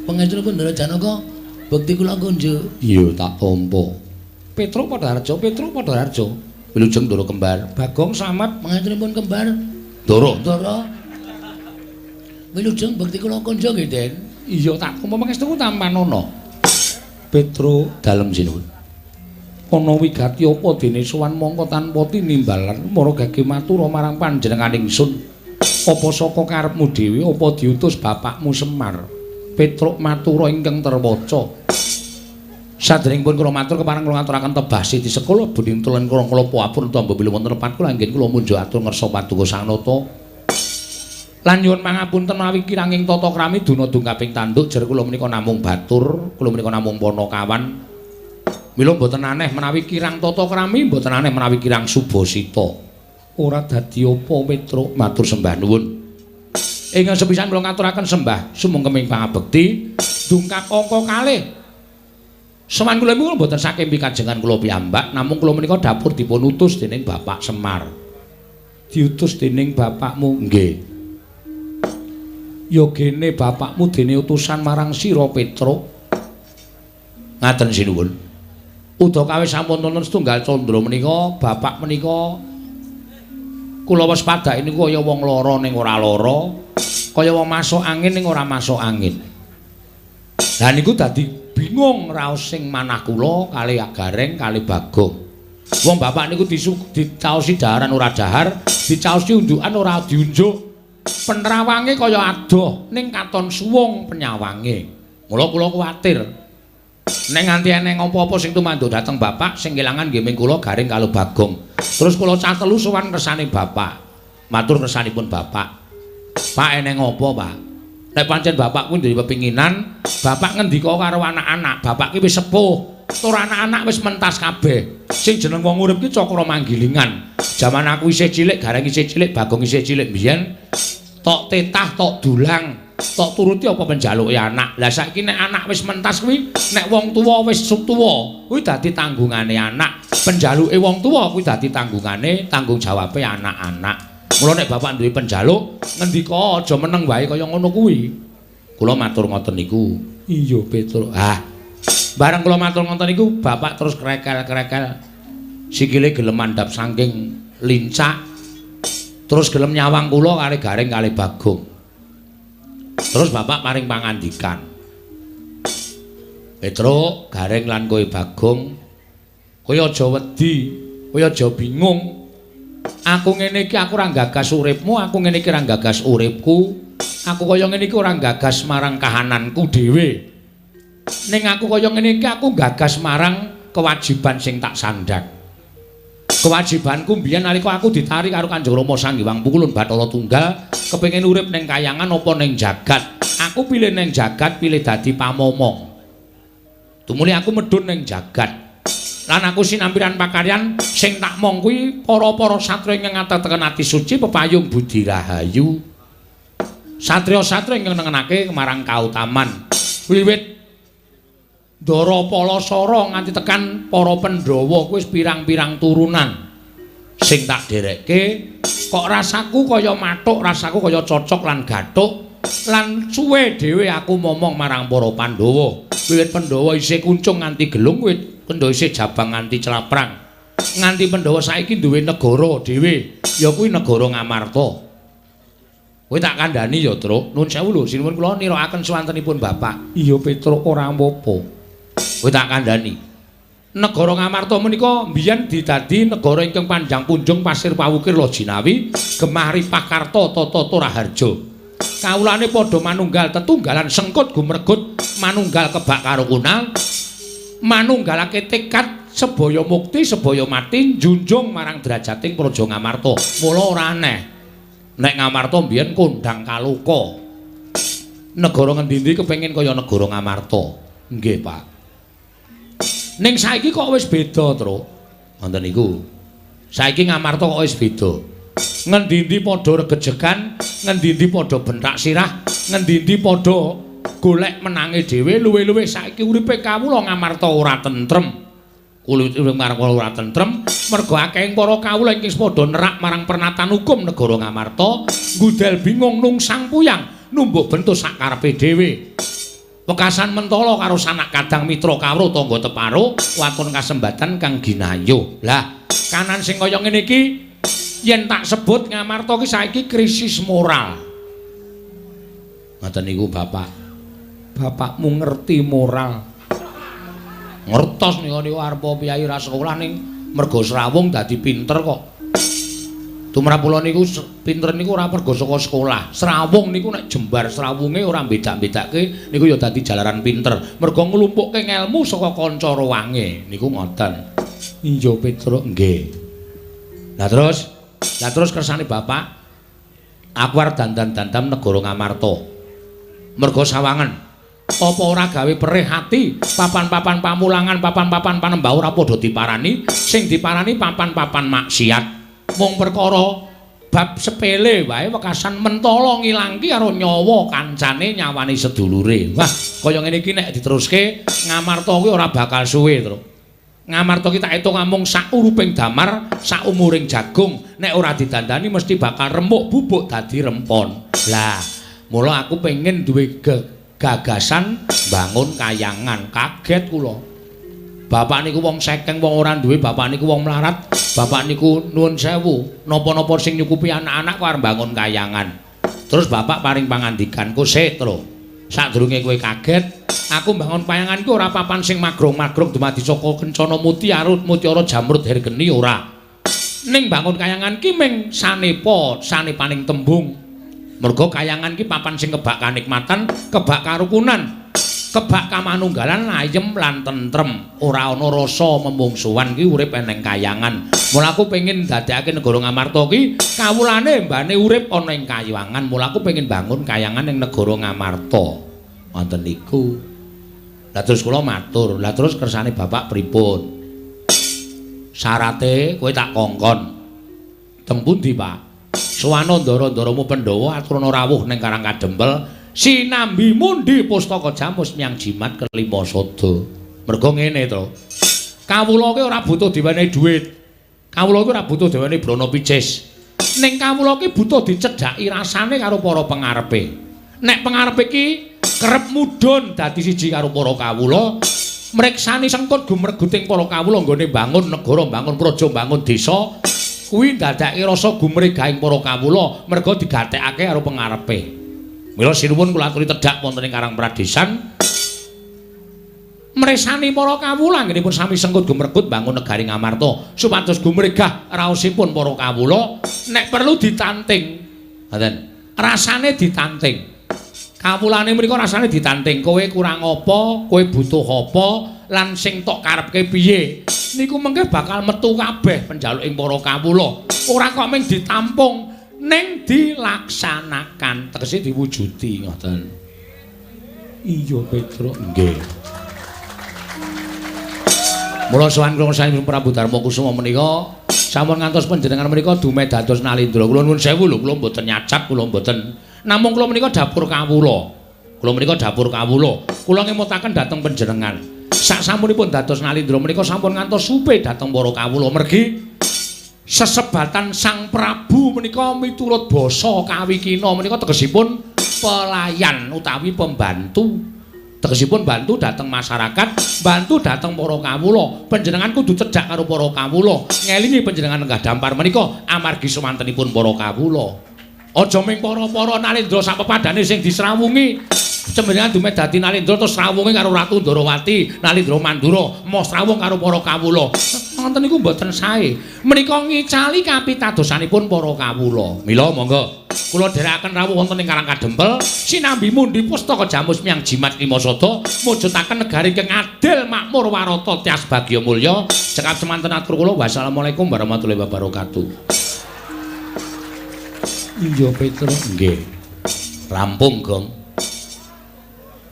Pangestunipun Ndara Janaka bekti kula kunjuk. Iya, tak tampa. Petro Padhararjo, Petro Padhararjo. Wilujeng Ndara kembar. Bagong slamet. Pangestunipun kembar. Ndara. Ndara. Wilujeng bekti kula kunjuk nggih, Den. Iya, tak tampa pangestuku tampanono. Petro dalem sinuwun. Ana wigati apa dene sowan mongko tanpa tinimbalan mara gage matura marang panjenengan ingsun. Apa saka karepmu dhewe apa diutus bapakmu Semar? Petruk matura ingkang terwaca. Sadèrèngipun kula matur kepareng kula ngaturaken tebah siti sekula buning tulen kula klapa apun tamba bilih wonten lepat kula anggen kula munjuk atur ngersa paduka Sang Nata. Lan nyuwun pangapunten menawi kiranging tata krami duna dungkaping tanduk jer kula menika namung batur, kula menika namung panakawan. Mila mboten aneh menawi kirang tata krami, mboten aneh menawi kirang subasita. Ora dadi apa Petruk matur sembah nuwun. Ingkang sepisan kula ngaturaken sembah sumungkeming pangabekti dungkap angka kalih. Sowan kula niku mboten saking pikajengan kula piyambak, namung kula menika dapur dipun utus dening Bapak Semar. Diutus dening bapakmu? Nggih. Ya gene bapakmu dene utusan marang sira Petruk. Ngaten sinuwun. Udakawis sampun wonten setunggal candra menika, bapak menika kula waspadake niku kaya wong lara ning ora lara, kaya wong masuk angin ning ora masuk angin. Lah niku dadi bingung raos sing manah kula kalih Gareng kalih Bagong. Wong bapak niku dicaosi daharan ora dahar, dicaosi unjukan ora diunjuk. Penerawange kaya adoh ning katon suwung penyawange. Mula kula kuwatir. Nek nganti eneng apa-apa sing tumanduk dhateng bapak sing kelangan nggih ming kula Gareng karo Bagong. Terus kula cah telu sowan kersane bapak. Matur kersanipun bapak. Pak eneng apa, Pak? Nek pancen bapak kuwi duwe pepinginan, bapak ngendika karo anak-anak, bapak ki wis sepuh, tur anak-anak wis mentas kabeh. Sing jeneng wong urip ki cakra manggilingan. Jaman aku isih cilik, Gareng isih cilik, Bagong isih cilik mbiyen, tok tetah, tok dulang, tok turuti apa penjaluke anak. Lah saiki nek anak wis mentas kuwi, nek wong tuwa wis tuwa, kuwi dadi tanggungane anak. Penjaluke wong tuwa kuwi dadi tanggungane, tanggung jawabe anak-anak. Mula nek bapak duwe penjaluk, ngendika aja meneng wae kaya ngono kuwi. Kula matur ngoten niku. Iya, Petruk. Ah. Bareng kula matur ngoten niku, bapak terus krekel-krekel. Sikile gelem mandhap saking lincak. Terus gelem nyawang kula kalih Gareng kalih Bagong. Terus bapak paring pangandikan. Petruk, Gareng lan kowe Bagong, kowe aja wedi, kowe aja bingung. Aku ngene iki aku ora gagas uripmu, aku ngene iki ora gagas uripku. Aku kaya ngene iki ora gagas marang kahananku dhewe. Ning aku kaya ngene iki aku gagas marang kewajiban sing tak sandhang. Kewajibanku mbiyen nalika aku ditarik karo Kanjeng Rama Sang Hyang Pukulun Bathara Tunggal, kepengin urip ning kayangan apa ning jagat. Aku pilih ning jagat, pilih dadi pamomong. Tumuli aku medhun ning jagat. Lan aku sinampiran pakaryan sing tak mong kuwi para-para satriya ingkang ngateteken ati suci pepayung budi rahayu. Satriya-satriya ingkang nengenake marang kautaman. Wiwit Ndara Palasara nganti tekan para Pandhawa kuwi wis pirang-pirang turunan. Sing tak derekke kok rasaku kaya mathuk, rasaku kaya cocok lan gathuk lan suwe dhewe aku momong marang para Pandhawa. Wiwit Pandhawa isih kuncung nganti gelung, wiwit Pandhawa isih jabang nganti claprang. Nganti Pandhawa saiki duwe negara dhewe, ya kuwi negara Ngamarta. Kowe tak kandhani ya, Truk. Nuwun sewu lho, sinuwun kula nirakaken swantenipun Bapak. Iya, Petruk, ora apa-apa. Kowe tak kandhani. Negara Ngamarta menika mbiyen didadi negara ingkang panjang punjung pasir pawukir Lojinawi, gemah ripah karta tata raharja. Kawulane padha manunggal tetunggalan sengkut gumregut manunggal kebak karukunan, manunggalake tekad sebaya mukti sebaya mati njunjung marang derajating Praja Ngamarta. Mula ora aneh nek Ngamarta mbiyen kondang kaloka. Negara ngendi-endi kepengin kaya negara Ngamarta. Nggih, Pak. Ning saiki kok wis beda, Truk. Ngoten niku. Saiki Ngamarta kok wis beda. Ngendi-endi padha regejegan, ngendi-endi padha bentak sirah, ngendi-endi padha golek menange dhewe, luwih-luwih saiki uripe kawula Ngamarta ora tentrem. Kulit urip marang ora tentrem mergo akehing para kawula ingkang padha nerak marang pernatan hukum negara Ngamarta, ngudel bingung nungsang puyang, numbuk bentuk sak karepe dhewe. Wekasan mentala karo sanak kadang mitra kawruh tangga teparo waton kasembatan kang ginayuh. Lah, kanan sing kaya ngene iki yen tak sebut Ngamarta ki saiki krisis moral. Ngoten niku Bapak. Bapakmu ngerti moral. Ngertos niku niku arep piyai ra sekolah ning mergo srawung dadi pinter kok. Tumrap kula niku pinter niku ora mergo saka sekolah. Srawung niku nek jembar srawunge ora beda-bedake niku ya dadi jalaran pinter. Mergo nglumpukke ngelmu saka kanca ruwange niku ngoten. Iya Petruk, nggih. Lah terus kersane Bapak aku arep dandan-dandam negara Ngamarta. Mergo sawangen apa ora gawe perih ati papan-papan pamulangan, papan-papan panembah ora padha diparani, sing diparani papan-papan maksiat. Mung perkara bab sepele wae wekasan mentala ngilangki karo nyawa kancane, nyawane sedulure. Wah, kaya ngene iki nek diteruske Ngamarta kuwi ora bakal suwe, Truk. Ngamarta ki tak etung amung sak uruping damar, sak umuring jagung, nek ora didandani mesti bakal remuk bubuk dadi rempon. Lah, mula aku pengen duwe gagasan bangun kayangan. Kaget kula. Bapak niku wong sekeng, wong ora duwe, bapak niku wong melarat, bapak niku nuwun sewu, napa-napa sing nyukupi anak-anak kok arep bangun kayangan. Terus bapak paring pangandikan, "Ku sik, Tru. Sadurunge kowe kaget, aku bangun kayangan ku ora papan sing magrong-magrong dumadi saka kencana mutiara, mutiara jamrud hergeni ora. Ning bangun kayangan ki ming sanepa, sanepaning tembung. Mergo kayangan ki papan sing kebak kanikmatan, kebak karukunan, kebak kamanunggalan, ayem lan tentrem. Ora ana rasa memungsuhan ki urip eneng kayangan. Mula aku pengin dadekake negara Ngamarta ki kawulane mbane urip ana ing kayangan. Mula aku pengin bangun kayangan ing negara Ngamarta." Wonten niku. Lah terus kula matur, "Lah terus kersane Bapak pripun?" "Syarate kowe tak kongkon." "Teng pundi, Pak?" "Suwana ndara-ndaramu Pandhawa aturana rawuh ning Karang Kadempel sinambi mundi pustaka jamus miang jimat kelima sada." Mergo ngene to. Kawula ki ora butuh diwenehi dhuwit. Kawula ki ora butuh diwenehi brana picis. Ning kawula ki butuh dicedhaki rasane karo para pengarepe. Nek pengarepe ki kerep mudhun dadi siji karo para kawula, mriksani sengkut gumreguting para kawula nggone bangun negara, bangun praja, bangun desa, kuwi ndadekake rasa gumregahing para kawula merga digatekake karo pengarepe. Mila sinuwun kula aturi tedhak wonten ing Karang Pradesan mresani para kawula anggenipun sami sengkut gumregut bangun negari Ngamarta supados gumregah raosipun para kawula nek perlu ditanting. Ngoten. Rasane ditanting. Kawulane mriku rasane ditanting. Kowe kurang apa, kowe butuh apa, lan sing tok karepke piye. Niku mengke bakal metu kabeh penjaluking para kawula. Ora kok mung ditampung, ning dilaksanakan, tegese diwujudi ngoten. Iya, Petruk. Nggih. Mula sowan kula saking Prabu Darma Kusuma menika sampun ngantos panjenengan menika dumeh dados Nalindra. Kula nuwun sewu lho, kula mboten nyacap, kula mboten. Namung kula menika dapur kawula. Kula menika dapur kawula. Kula ngemutaken dhateng panjenengan. Sak sampunipun dados Nalindra menika sampun ngantos supe dhateng para kawula mergi sesebatan Sang Prabu menika miturut basa kawikina menika tegesipun pelayan utawi pembantu. Tegesipun bantu dhateng masyarakat, bantu dhateng para kawula. Panjenengan kudu cedhak karo para kawula. Ngelingi panjenengan lenggah dampar menika amargi sumantenipun para kawula. Aja ming para-para Nalindra sak pepadane sing disrawungi. Panjenengan dumeh dadi Nalindra terus srawunge karo Ratu Ndorowati, Nalindra Mandura, moh srawung karo para kawula. Ngoten niku mboten sae. Menika ngicali kapitadosanipun para kawula. Mila monggo kula dherekaken rawuh wonten ing Karang Kadempel sinambi mundhi pustaka jamus miyang jimat lima sada mujudaken negari ingkang adil makmur warata tias bagya mulya. Cekap semanten atur kula. Wassalamualaikum warahmatullahi wabarakatuh. Iya, Petruk. Nggih. Rampung, Gong.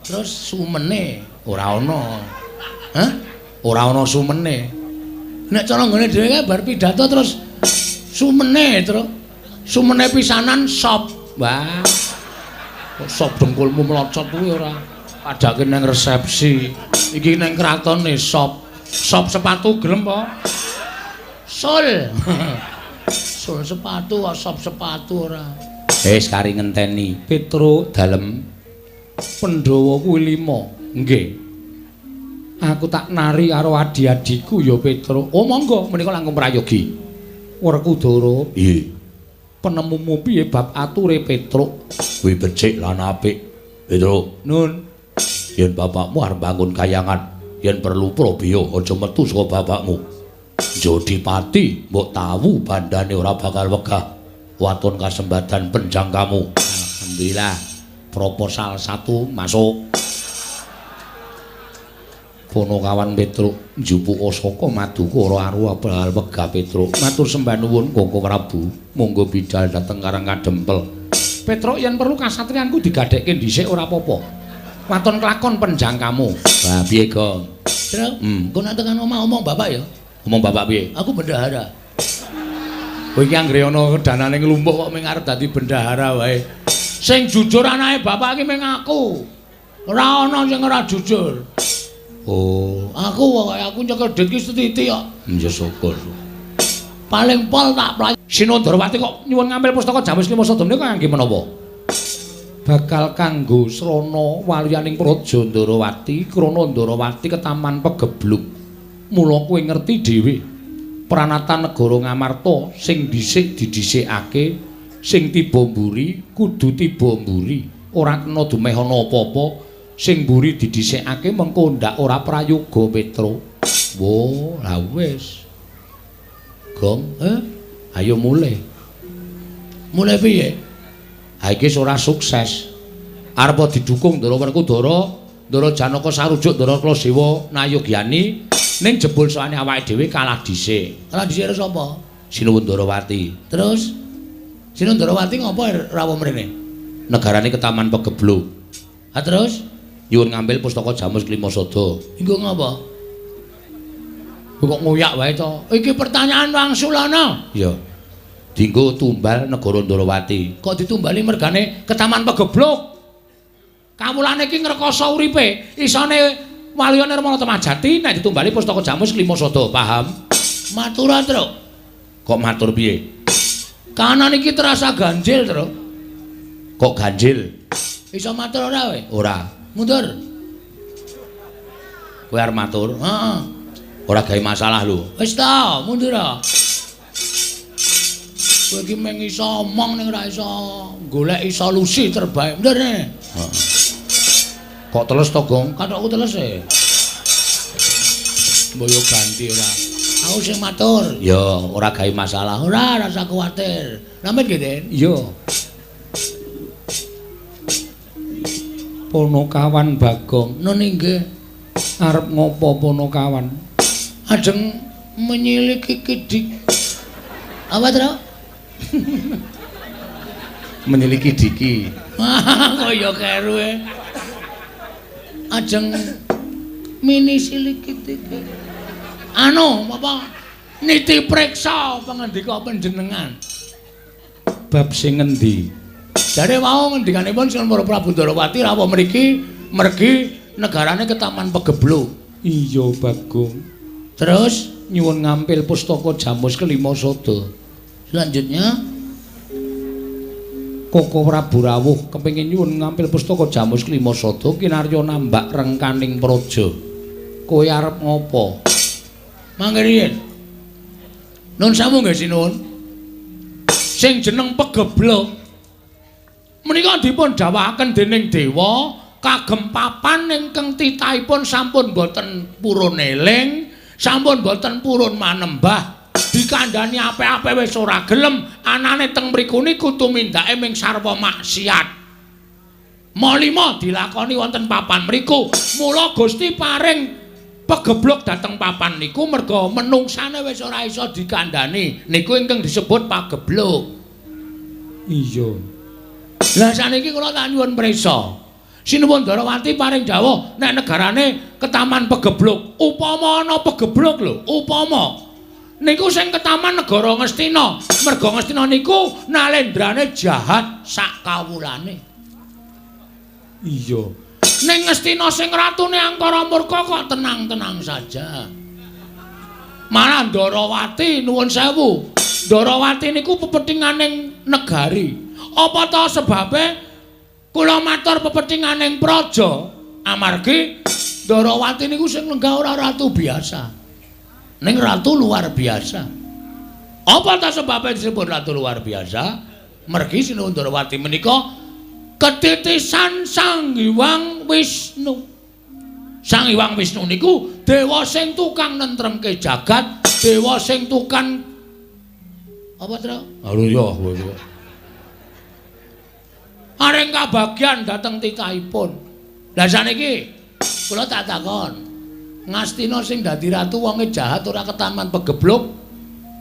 Terus sumene ora ana. Hah? Ora ana sumene. Nek cara nggone dhewe kae bar pidato terus sumene, Truk. Sumene pisanan sop. Wah. Kok sop dengkulmu mlocot kuwi ora padake nang resepsi. Iki nang kratone sop. Sop sepatu gelem apa? Sul. Sul sepatu kok sop sepatu ora. Wis kari ngenteni Petruk dalem Pandhawa kuwi 5. Nggih. Aku tak nari karo adi-adiku ya Petruk. Oh monggo menika langkung prayogi. Werkudara. Nggih. Penemumu piye bab ature Petruk? Kuwi becik lan apik. Petruk, nun. Yen bapakmu arep bangun kayangan, yen perlu probya aja metu saka bapakmu. Jodipati mbok tawu bandane ora bakal wegah. Waton kasembadan penjangkamu. Alhamdulillah. Proposal 1 masuk. Ponokawan Petruk njupuk saka maduka ora aruh bakal wegah Petruk. Matur sembah nuwun Koko Prabu. Monggo bidal dhateng Karang Kadempel. Petruk yen perlu kasatriyanku digadhekke dhisik ora apa-apa. Waton kelakon penjangkamu. Lah piye, Gong? Truk, engko nek tekan omah omong bapak ya. Omong bapak piye? Aku bendahara. Kowe iki anggere ana danane nglumpuh kok mung arep dadi bendahara wae. Sing jujur anake bapak iki mung aku. Ora ana sing ora jujur. Oh, aku pokoke aku nyekel duit ki sethithik kok. Ya syukur. Paling pol tak play. Sinundrawati kok nyuwun ngambil pustaka Jamus Lima Sada menika kangge menapa? Bakal kanggo srana waliyaning Praja Ndarawati, krana Ndarawati ketaman pegebluk. Mula kowe ngerti dhewe pranatan negara Ngamarta sing dhisik didhisikake, sing tiba mburi kudu tiba mburi. Ora kena dumeh ana apa-apa. Sing mburi didhisikake mengko ndak ora prayoga Petruk. Wo, lah wis. Gong, ayo mulih. Mulih piye? Ha iki ora sukses. Arep didukung Ndara Werkudara, Ndara Janaka sarujuk Ndara Klasewa Nayogyani ning jebul soane awake dhewe kalah dhisik. Kalah dhisik karo sapa? Sinuwun Ndarawati. Terus Sinuwun Ndarawati ngopo rawuh mrene? Negarane ketaman pegebluk. Ha terus nyuwun ngambil pustaka Jamus Klima Sada. Engko ngopo? Kok ngoyak wae to? Iki pertanyaan wangsulana. Iya. Dinggo tumbal negara Ndarawati. Kok ditumbali mergane ketaman pegebluk? Kawulane iki ngrekoso uripe. Isone Waluya Nirmala Temajati nek ditumbali pustaka Jamus Klima Sada, paham? Matur, Truk. Kok matur piye? Kahanan iki terasa ganjil, Tru. Kok ganjil? Iso matur ora kowe? Ora. Mundur. Kowe arep matur? Heeh. Ora gawe masalah lho. Wis ta, mundur. Kowe iki mung iso omong ning ora iso goleki solusi terbaik. Mundur ne. Heeh. Kok teles to, Gong? Kathokku teles e. Mbok yo ganti ora. Aku sing matur. Ya, ora gawe masalah. Ora, rasa kuwatir. Nampen nggih, Den? Iya. Ponokawan Bagong, Nun inggih. Arep ngopo Ponokawan? Ajeng menyiliki kidik. Apa, Tru? Menyiliki diki. Kok ya keru e. Ajeng mini siliki diki. Anu, apa? Niti preksa pangandika panjenengan. Bab sing ngendi? Jare wau ngendikanipun Sinuwun Prabu Ndarawati rawuh mriki mergi negarane ketaman Pegebluk. Iya, Bagong. Terus nyuwun ngampil pustaka Jamus kelima sada. Selanjutnya Koko Prabu rawuh kepengin nyuwun ngampil pustaka Jamus kelima sada kinarya nambak rengkaning praja. Kowe arep ngopo? Mangke riyin. Nun sewu nggih sinuwun. Sing jeneng Pegebluk menika dipun dawuhaken dening dewa kagem papan ingkang titahipun sampun boten purun eling, sampun boten purun manembah. Dikandhani apik-apik wis ora gelem, anane teng mriku niku tumindake ming sarwa maksiat. Malima dilakoni wonten papan mriku. Mula Gusti paring pegebluk dhateng papan niku merga menungsane wis ora iso dikandhani. Niku ingkang disebut pagebluk. Iya. Lah saniki kula tak nyuwun prisa. Sinuwun Ndarawati paring dawuh nek negarane ketaman pegebluk. Upama ana pegebluk lho, upama niku sing ketaman negara Ngastina. Merga Ngastina niku nalendrane jahat sak kawulane. Iya. Ning Ngastina sing ratune angkara murka kok tenang-tenang saja. Malah Ndarawati nuwun sewu. Ndarawati niku pepethinganing negari. Apa ta sebabe kula matur pepethinganing praja? Amargi Ndarawati niku sing lenggah ora ratu biasa. Ning ratu luar biasa. Apa ta sebabe disebut ratu luar biasa? Mergi Sinuwun Ndarawati menika ketitisan Sang Hyang Wisnu. Sang Hyang Wisnu niku dewa sing tukang nentremke jagat, dewa sing tukang apa, Tru? Halo ya, kowe. Areng kabagyan dhateng titahipun. Lah saniki kula tak takon. Ngastina sing dadi ratu wonge jahat ora ketaman pegebluk,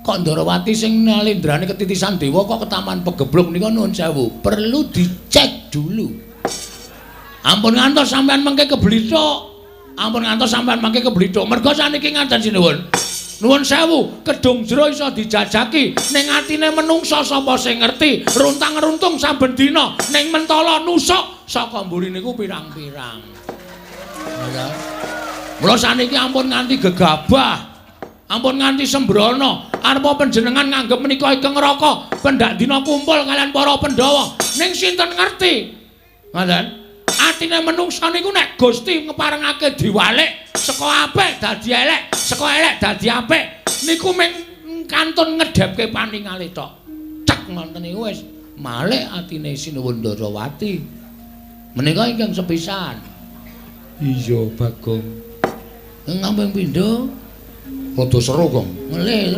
kok Ndarawati sing nalendrane ketitisan dewa kok ketaman pegebluk nika nuwun sewu. Perlu dicek dulu. Ampun ngantos sampean mengke keblithuk. Ampun ngantos sampean mengke keblithuk. Merga saniki ngaten sinuwun. Nuwun sewu, kedung jero iso dijajaki ning atine menungsa sapa sing ngerti, runtang-runtung saben dina ning mentala nusuk saka mburi niku pirang-pirang. Mula saniki ampun nganti gegabah, ampun nganti sembrono. Arepa panjenengan nganggep menika ingkang neraka, pendak dina kumpul kalian para Pandhawa. Ning sinten ngerti? Ngoten. Atine menungsa niku nek Gusti ngeparengake diwalik saka apik dadi elek, saka elek dadi apik, niku mung kantun ngedhepke paningale tok. Cek ngoten niku wis malik atine Sinuwun Ndarawati. Menika ingkang sepisan. Iya, Bagong. Ngamping pindho rada seru, Gong. Ngelih.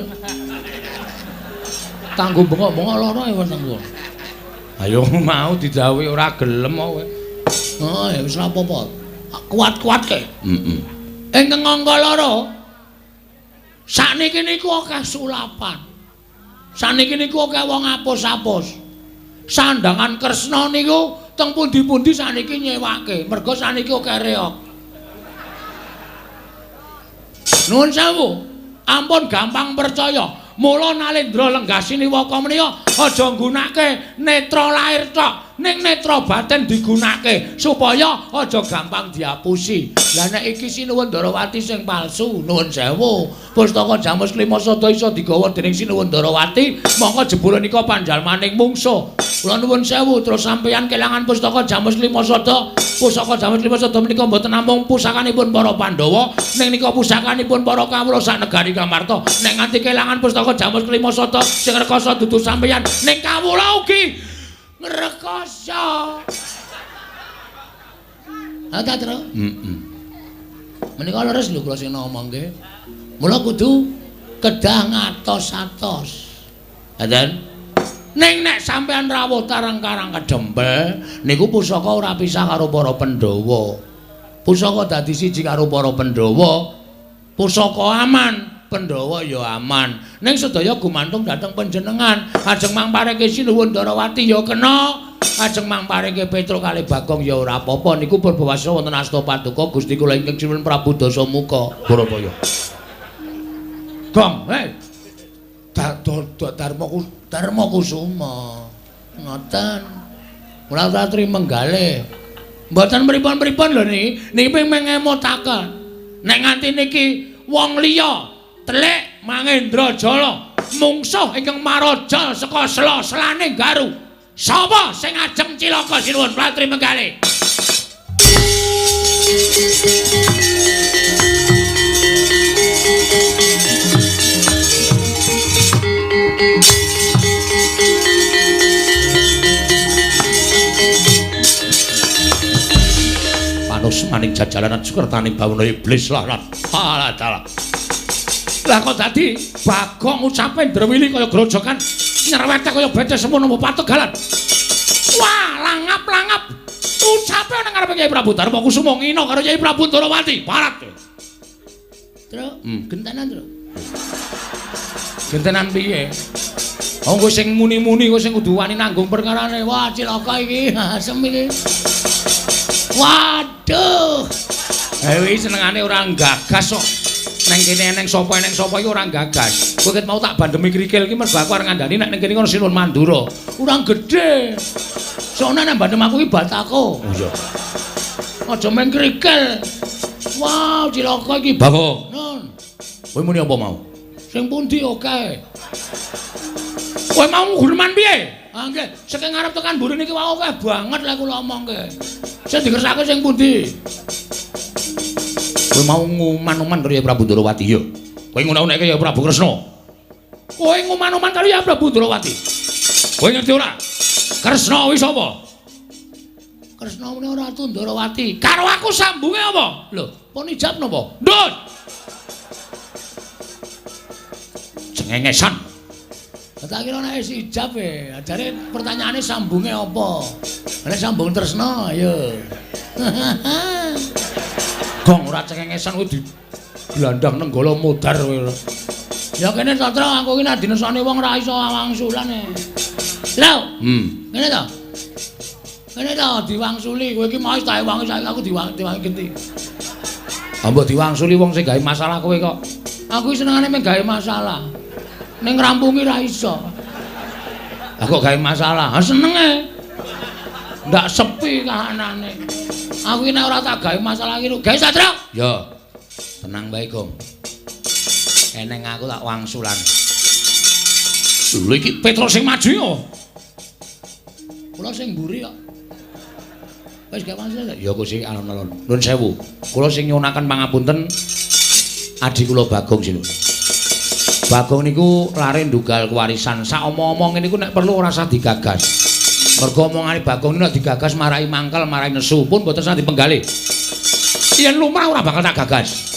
Tanggo bengok-bengok lara ya wonten kula. Ayo mau didhawuhi ora gelem kowe. Oh, ya wis ora apa-apa. Kuat-kuatke. Heeh. Ingkang angka loro. Sakniki niku akeh sulapan. Sakniki niku akeh wong apus-apus. Sandangan Kresna niku teng pundi-pundi sakniki nyewake. Merga sakniki akeh reog. Nuwun sewu. Ampun gampang percaya. Mula Nalendra Lenggasini Waka menika aja nggunake netra lair tok, ning netra batin digunake supaya aja gampang diapusi. Lah nek iki Sinuwun Ndarawati sing palsu, nuwun sewu. Pustaka Jamus Klima Sada iso digawa dening Sinuwun Ndarawati, mongko jebule nika panjalmaning mungsuh. Kula nuwun sewu, terus sampeyan kelangan pustaka Jamus Klima Sada. Pusaka Jamus Klima Sada menika mboten namung pusakanipun para Pandhawa, ning nika pusakanipun para kawula sak negari Ngamarta. Nek nganti kelangan pustaka Jamus Klima Sada sing rekoso dudu sampeyan, ning kawula ugi ngrekoso. Ha ta, Tru? Heeh. Menika leres lho kula sing ngomongke. Mula kudu kedah ngatos-atos. Ngaten? Ning nek sampeyan rawuh tarang-karang kedempel niku pusaka ora pisah karo para Pandhawa. Pusaka dadi siji karo para Pandhawa. Pusaka aman, Pandhawa ya aman. Ning sedaya gumantung dhateng panjenengan. Ajeng mangpareke Sinuwun Ndarawati ya kena. Ajeng mangpareke Petruk kalih Bagong ya ora apa-apa. Niku purbawasa wonten asta paduka Gusti kula ingkang sinuwun Prabu Dasamuka. Bharataya. Gong, hei. Darma Kusuma. Ngoten. Kula aturi menggalih. Mboten pripun-pripun lho niki. Niki ping ngemutaken. Nek nganti niki wong liya telik Mangendra Jala mungsuh ingkang maraja saka sela-selane Garu. Sapa sing ajeng cilaka Sinuwun Pratri Menggalih? Panus maning jajalanan sukertaning bawana iblis lah. Alah dalah. Lah kok dadi Bagong ucape ndrewili kaya grojokan nyerwete kaya bece semono pategalan. Wah, langap-langap ucape nang ngarepe Kyai Prabu Darma Kusuma ngina karo Kyai Prabu Ndarawati. Parat. Tru, gentenan, Tru. Gentenan piye? Wong kowe sing muni-muni kowe sing kudu wani nanggung perkarane. Wah, cilaka iki. Asem iki. Waduh. Dewi senengane ora gagas kok. Neng kene eneng sapa iki ora gagas. Kowe ket mau tak bandemi krikil iki mergo aku arep ngandani nek ning kene kono Sinuwun Mandura. Ora gedhe. Soalnya nek bandem aku iki batako. Oh iya. Aja main krikil. Wah, cilaka iki. Bagong. Nun. Kowe muni apa mau? Sing pundi oke. Kowe mau guneman piye? Ah nggih, saking ngarep tekan mburi niki wae akeh banget lek kula omongke. Sing dikersake sing pundi? Kowe mau nguman-uman karo Kyai Prabu Ndarawati ya. Kowe ngunek-unekke Kyai Prabu Kresna. Kowe nguman-uman karo Kyai Prabu Ndarawati. Kowe ngerti ora? Kresna kuwi sapa? Kresna muni Ratu Ndarawati. Karo aku sambunge apa? Lho, pun ijab napa? Ndut. Cengengesan. Tak kira nek wis ijab e. Ajare pertanyaane sambunge apa? Nek sambung tresna ayo. Gong ora cengengesan kuwi digelandang nenggala modar kowe. Ya kene Satra aku iki nek dinesane wong ora iso wangsulan e. Lho. Ngene to. Ngene to diwangsuli kowe iki mau tak ewangi saiki aku diwangi genti. Ha mbok diwangsuli wong sing gawe masalah kowe kok. Aku iki senengane mung gawe masalah. Ning ngrampungi ra iso. Lah kok gawe masalah? Ha senenge. Ndak sepi kahanane. Aku iki nek ora tak gawe masalah iki gawe Satra. Ya. Tenang wae, Gong. Eneng aku tak wangsulan. Lho iki Petro sing maju yo. Kula sing mburi kok. Wis gak wangsulan. Ya Gusti alon-alon. Nuwun sewu. Kula sing nyuwunaken pangapunten adi kula Bagong sinuwun. Bagong niku lare ndugal kewarisan. Sak omong-omong niku nek perlu ora usah digagas. Mergo omongane Bagong niku nek digagas marai mangkel, marai nesu pun mboten usah dipenggalih. Yen lumrah ora bakal tak gagas.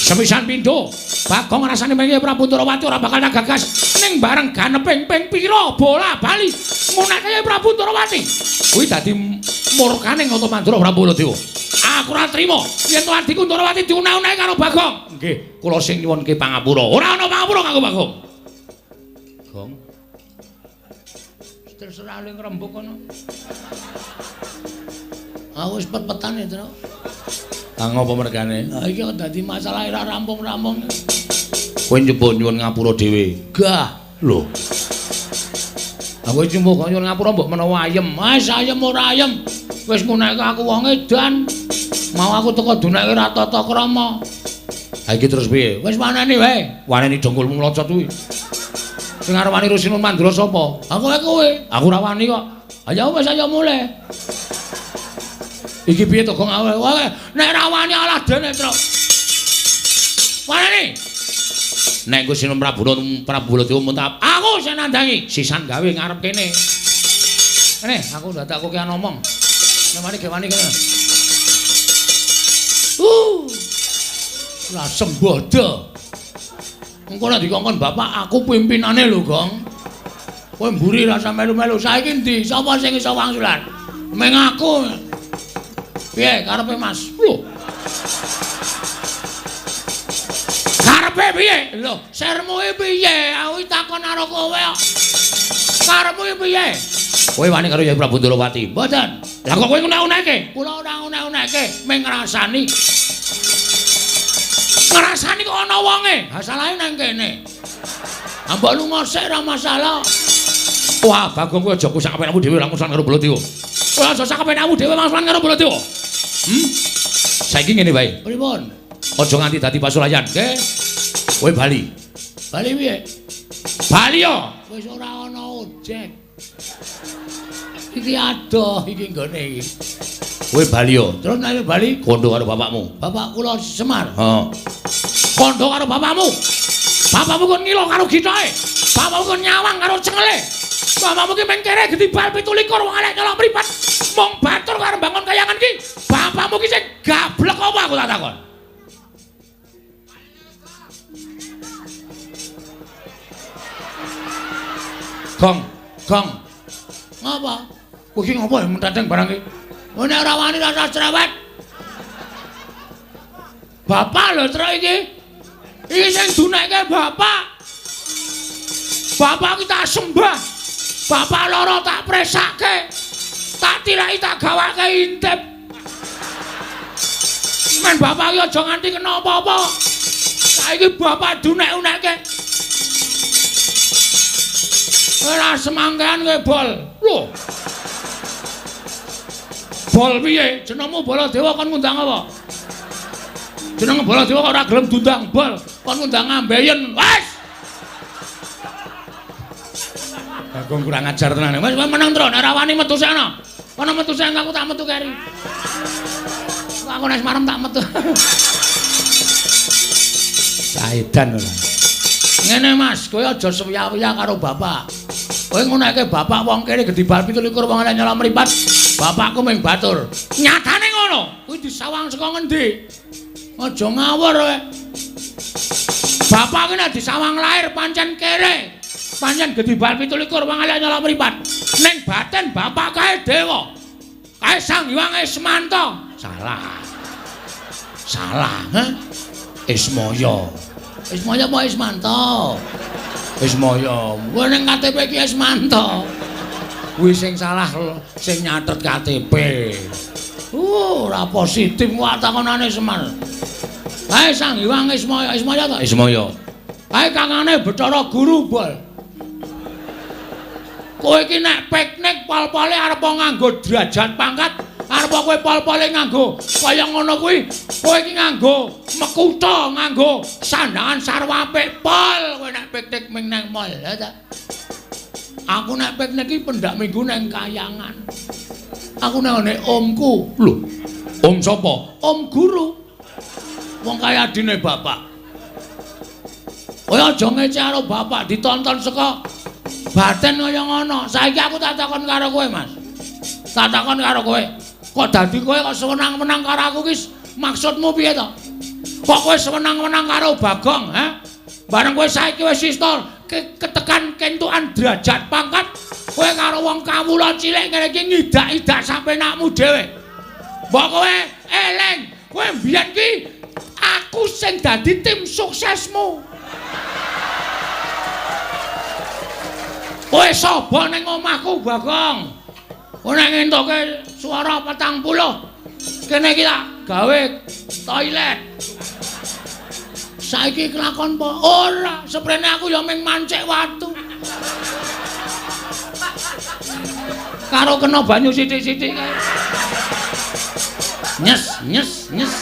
Sepisan pindho, Bagong rasane mengke Prabu Ndarawati ora bakal tak gagas. Ning bareng ganeping ping pira bola bali ngunake Prabu Ndarawati. Kuwi dadi murkane Nata Mandura Prabu Baladewa. Aku ora trima yen to adhiku Ndarawati diuneh-unehi karo Bagong. Nggih, kula sing nyuwunke pangapura. Ora ana pangapura kanggo Bagong. Gong. Terserah le ngrembug kono. Aku wis pet-petan ya, Tru. Lah ngopo mergane? Ha iki kok dadi masalah ora rampung-rampung. Kowe njupuk nyuwun ngapura dhewe. Gah, lho. Aku njupuk nyuwun ngapura mbok menawa ayem. Wis ayem ora ayem. Wis ngunekke aku wong edan. Mau aku teko duneke ora tata krama. Ha iki terus piye? Wis waneni wae. Waneni dongkulmu mlocot kuwi. Sing arep wani Rusinun Mandura sapa? Aku kowe. Aku ora wani kok. Ayo wis ayo mulih. Iki piye to Gong? Nek ora wani alah dene, Truk. Waneni. Nek Gusti Prabu Prabu Baladewa muntah, aku sing nandangi, sisan gawe ngarep kene. Kene, aku dadak kokean omong. Nek wani ge wani kene. Lah sembodo. Engko nek dikongkon bapak aku pimpinane lho, Gong. Kowe mburi rasa melu-melu. Saiki endi? Sapa sing iso wangsulan? Meng aku. Piye karepe Mas? Lho. Karepe piye? Lho, sermu iki piye? Aku takon karo kowe kok. Karepmu iki piye? Kowe wani karo Yai Prabu Ndorowati? Mboten. Lah kok kowe ngunek-unekke? Kula ora ngunek-unekke, mung ngrasani. Ngrasani kok ana wonge. Ha salahe nang kene. Ha mbok lunga sik ora masalah. Wah, Bagong kowe aja kusak kepenakmu dhewe langsung karo Baladewa. Kowe aja sak kepenakmu dhewe langsung karo Baladewa. Saiki ngene wae. Pripun? Aja nganti dadi pasulayan, nggih. Kowe bali. Bali piye? Bali yo. Wis ora ana ojek. Iki adoh iki nggone iki. Kowe bali yo. Terus nek bali kondo karo bapakmu. Bapak kula Semar. Heeh. Kondo karo bapakmu. Bapakmu kon ngilo karo githoke. Bapakmu kon nyawang karo cengele. Bapakmu ki meng kere gedibal 27 wong elek nyolok mripat. Mung batur karo bangun kayangan ki. Bapakmu ki sing gablek apa aku tak takon. Gong, gong. Ngapa? Kowe iki ngopo menteteng barang iki? Oh nek ora wani rasa cerewet. Bapak lho truk iki. Iki sing dunekke bapak. Bapak ki tak sembah. Bapak loro tak presake. Tak tilaki tak gawake intip. Men bapak iki aja nganti kena apa-apa. Saiki bapak dunek-unekke. Ora semangkean kowe bol. Lho. Bol piye? Jenengmu Baladewa kon ngundang apa? Jeneng Baladewa kok ora gelem diundang bol, kon ngundang ambeien. Wes. Bagong kurang ajar tenan. Wes meneng tro, nek ora wani metu sana. Kono metu sing aku tak metu keri. Aku nek marem tak metu. Saedan ora. Ngene Mas, kowe aja sewiya-wiya karo bapak. Kowe ngunekke bapak wong kene gedibal 27 wong elek nyolok mripat. Bapakku mung batur. Nyatane ngono. Kuwi disawang saka ngendi? Aja ngawur kowe. Bapak ki nek disawang lahir pancen kere. Pancen gedibal 27 wong elek nyolok mripat. Ning batin bapak kae dewa. Kae Sang Hyang Ismanto. Salah. Salah, ha? Ismaya. Ismaya apa Ismanto? Ismaya. Kowe ning KTP iki Ismanto. Kuwi sing salah sing nyatet KTP. Ora positif wae takonane Semar. Kae Sang Hyang Ismaya, Ismaya ta? Ismaya. Kae kangane Bathara Guru, Bol. Kowe iki nek piknik pol-pole arep nganggo derajat pangkat, arep kowe pol-pole nganggo kaya ngono kuwi, kowe iki nganggo mekutha, nganggo sandangan sarwa apik pol. Kowe nek piknik ming nang mall, ya ta? Aku nek piknik iki pendak minggu nang kayangan. Aku nang ngene omku. Lho, om sapa? Om guru. Wong kaya adine bapak. Kowe aja ngece karo bapak, ditonton saka batin kaya ngono. Saiki aku tak takon karo kowe, Mas. Tak takon karo kowe. Kok dadi kowe kok sewenang-wenang karo aku ki maksudmu piye to? Kok kowe sewenang-wenang karo Bagong, ha? Bareng kowe saiki wis iso ketekan kentukan derajat pangkat, kowe karo wong kawula cilik ngene iki ngidak-idak sapenakmu dhewe. Mbok kowe eling, kowe mbiyen ki aku sing dadi tim suksesmu. Kowe sapa ning omahku, Bagong? Kowe nek ngentuke swara 40, kene iki tak gawe toilet. Saiki kelakon apa? Ora, seprene aku ya mung mancik watu. Karo kena banyu sithik-sithik kae. Nyes, nyes, nyes.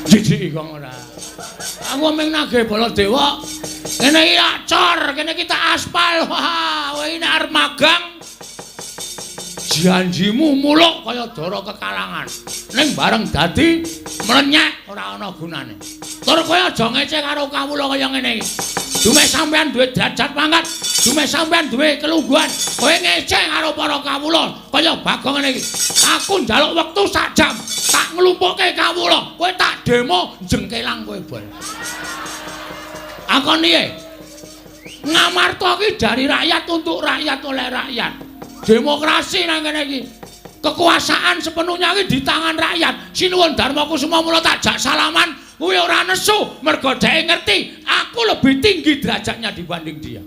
Jijik kok ora. Aku mung nagih Baladewa. Kene iki cor, kene iki tak aspal. Wah, kowe iki nek arep magang janjimu muluk kaya dara kekalangan. Ning bareng dadi mlenyek ora ana gunane. Tur kowe aja ngece karo kawula kaya ngene iki. Dumeh sampean duwe derajat pangkat, dumeh sampean duwe kelungguhan, kowe ngece karo para kawula kaya Bagong ngene iki. Aku njaluk wektu sak jam, tak nglumpukke kawula, kowe tak demo jengkelang kowe bol. Akon piye? Ngamarta ki dari rakyat untuk rakyat oleh rakyat. Demokrasi nang kene iki. Kekuasaan sepenuhnya iki di tangan rakyat. Sinuwun Darma Kusuma mula tak jak salaman, kuwi ora nesu mergo dheke ngerti aku lebih tinggi derajatnya dibanding dia.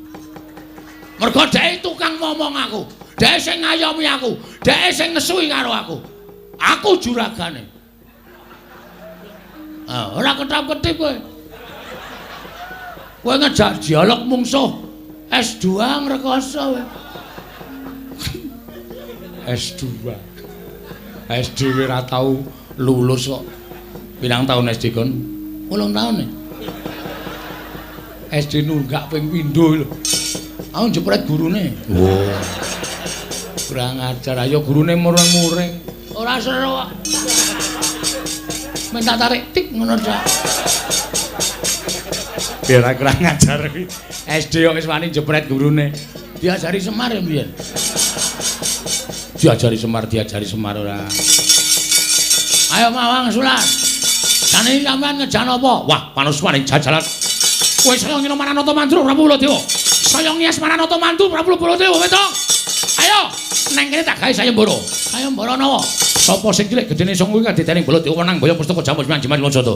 Mergo dheke tukang ngomong aku, dheke sing ngayomi aku, dheke sing ngesui karo aku. Aku juragane. Ah, ora ketap-ketip kowe. Kowe ngejak dialog mungsuh S2 ngrekoso kowe. S2. SD ora tau lulus kok. Pirang taun SD kon? 8 taun e. SD nunggak ping pindho lho. Aku jepret gurune. Wah. Kurang ajar, ayo gurune mureng-mureng. Ora seru kok. Minta tarik tik ngono tok. Biar kurang ajar kuwi. SD kok wis wani jepret gurune. Diajari Semar ya mbiyen. Diajari Semar, diajari Semar ora. Ayo Mawang Sulan. Jane sampean ngejan apa? Wah, panuswaning jajalan. Kowe saya ngino Maranata Mandru Prabu Baladewa. Saya ngias Maranata Mandru Prabu Baladewa, weto. Ayo, neng kene tak gawe sayembara. Sayembara napa? Sapa sing cilik gedene sanga kuwi kadidene Baladewa menang boyong pustaka Jamus Manjiman Lojata.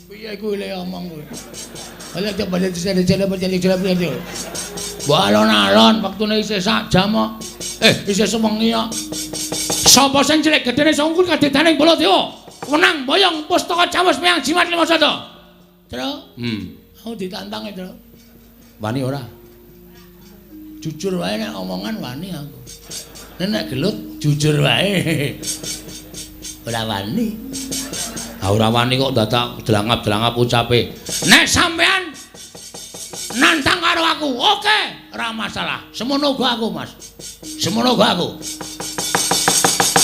Piye kuwi le omong kuwi? Ala coba dicele-cele. Mbok alon-alon wektune isih sak jam kok. Isih sewengi kok. Sapa sing cilik gedene sanga kuwi kadidane Baladewa menang boyong pustaka Jamus Meyang Jimat Lima Sata. Tru. Aku ditantang e, Tru. Wani ora? Jujur wae nek omongan wani aku. Nek gelut jujur wae. Ora wani. Ha ora wani kok dadak delangap-delangap ucape. Nek sampean nantang karo aku, oke, ora masalah. Semono uga aku, Mas. Semono uga aku.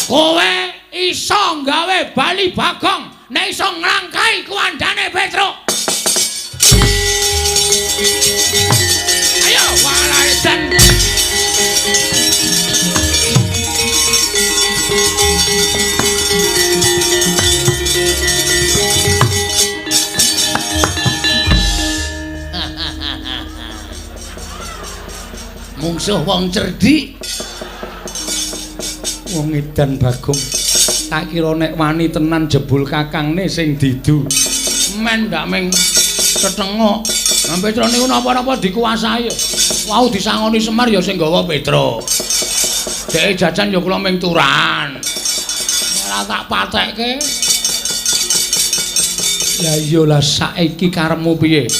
Kowe iso nggawe bali Bagong nek iso nglangkahi kuwandane Petruk. Ayo walaidan. Mungsuh wong cerdik. Wong edan Bagong. Tak kira nek wani tenan jebul kakangne sing didu. Men ndak ming tetengok. Nah, Petro niku napa-napa dikuasai. Wau disangoni Semar ya sing gawa Petro. Dheke jajan ya kula ming turan. Ora tak patekke. Lah iya lah saiki karepmu piye?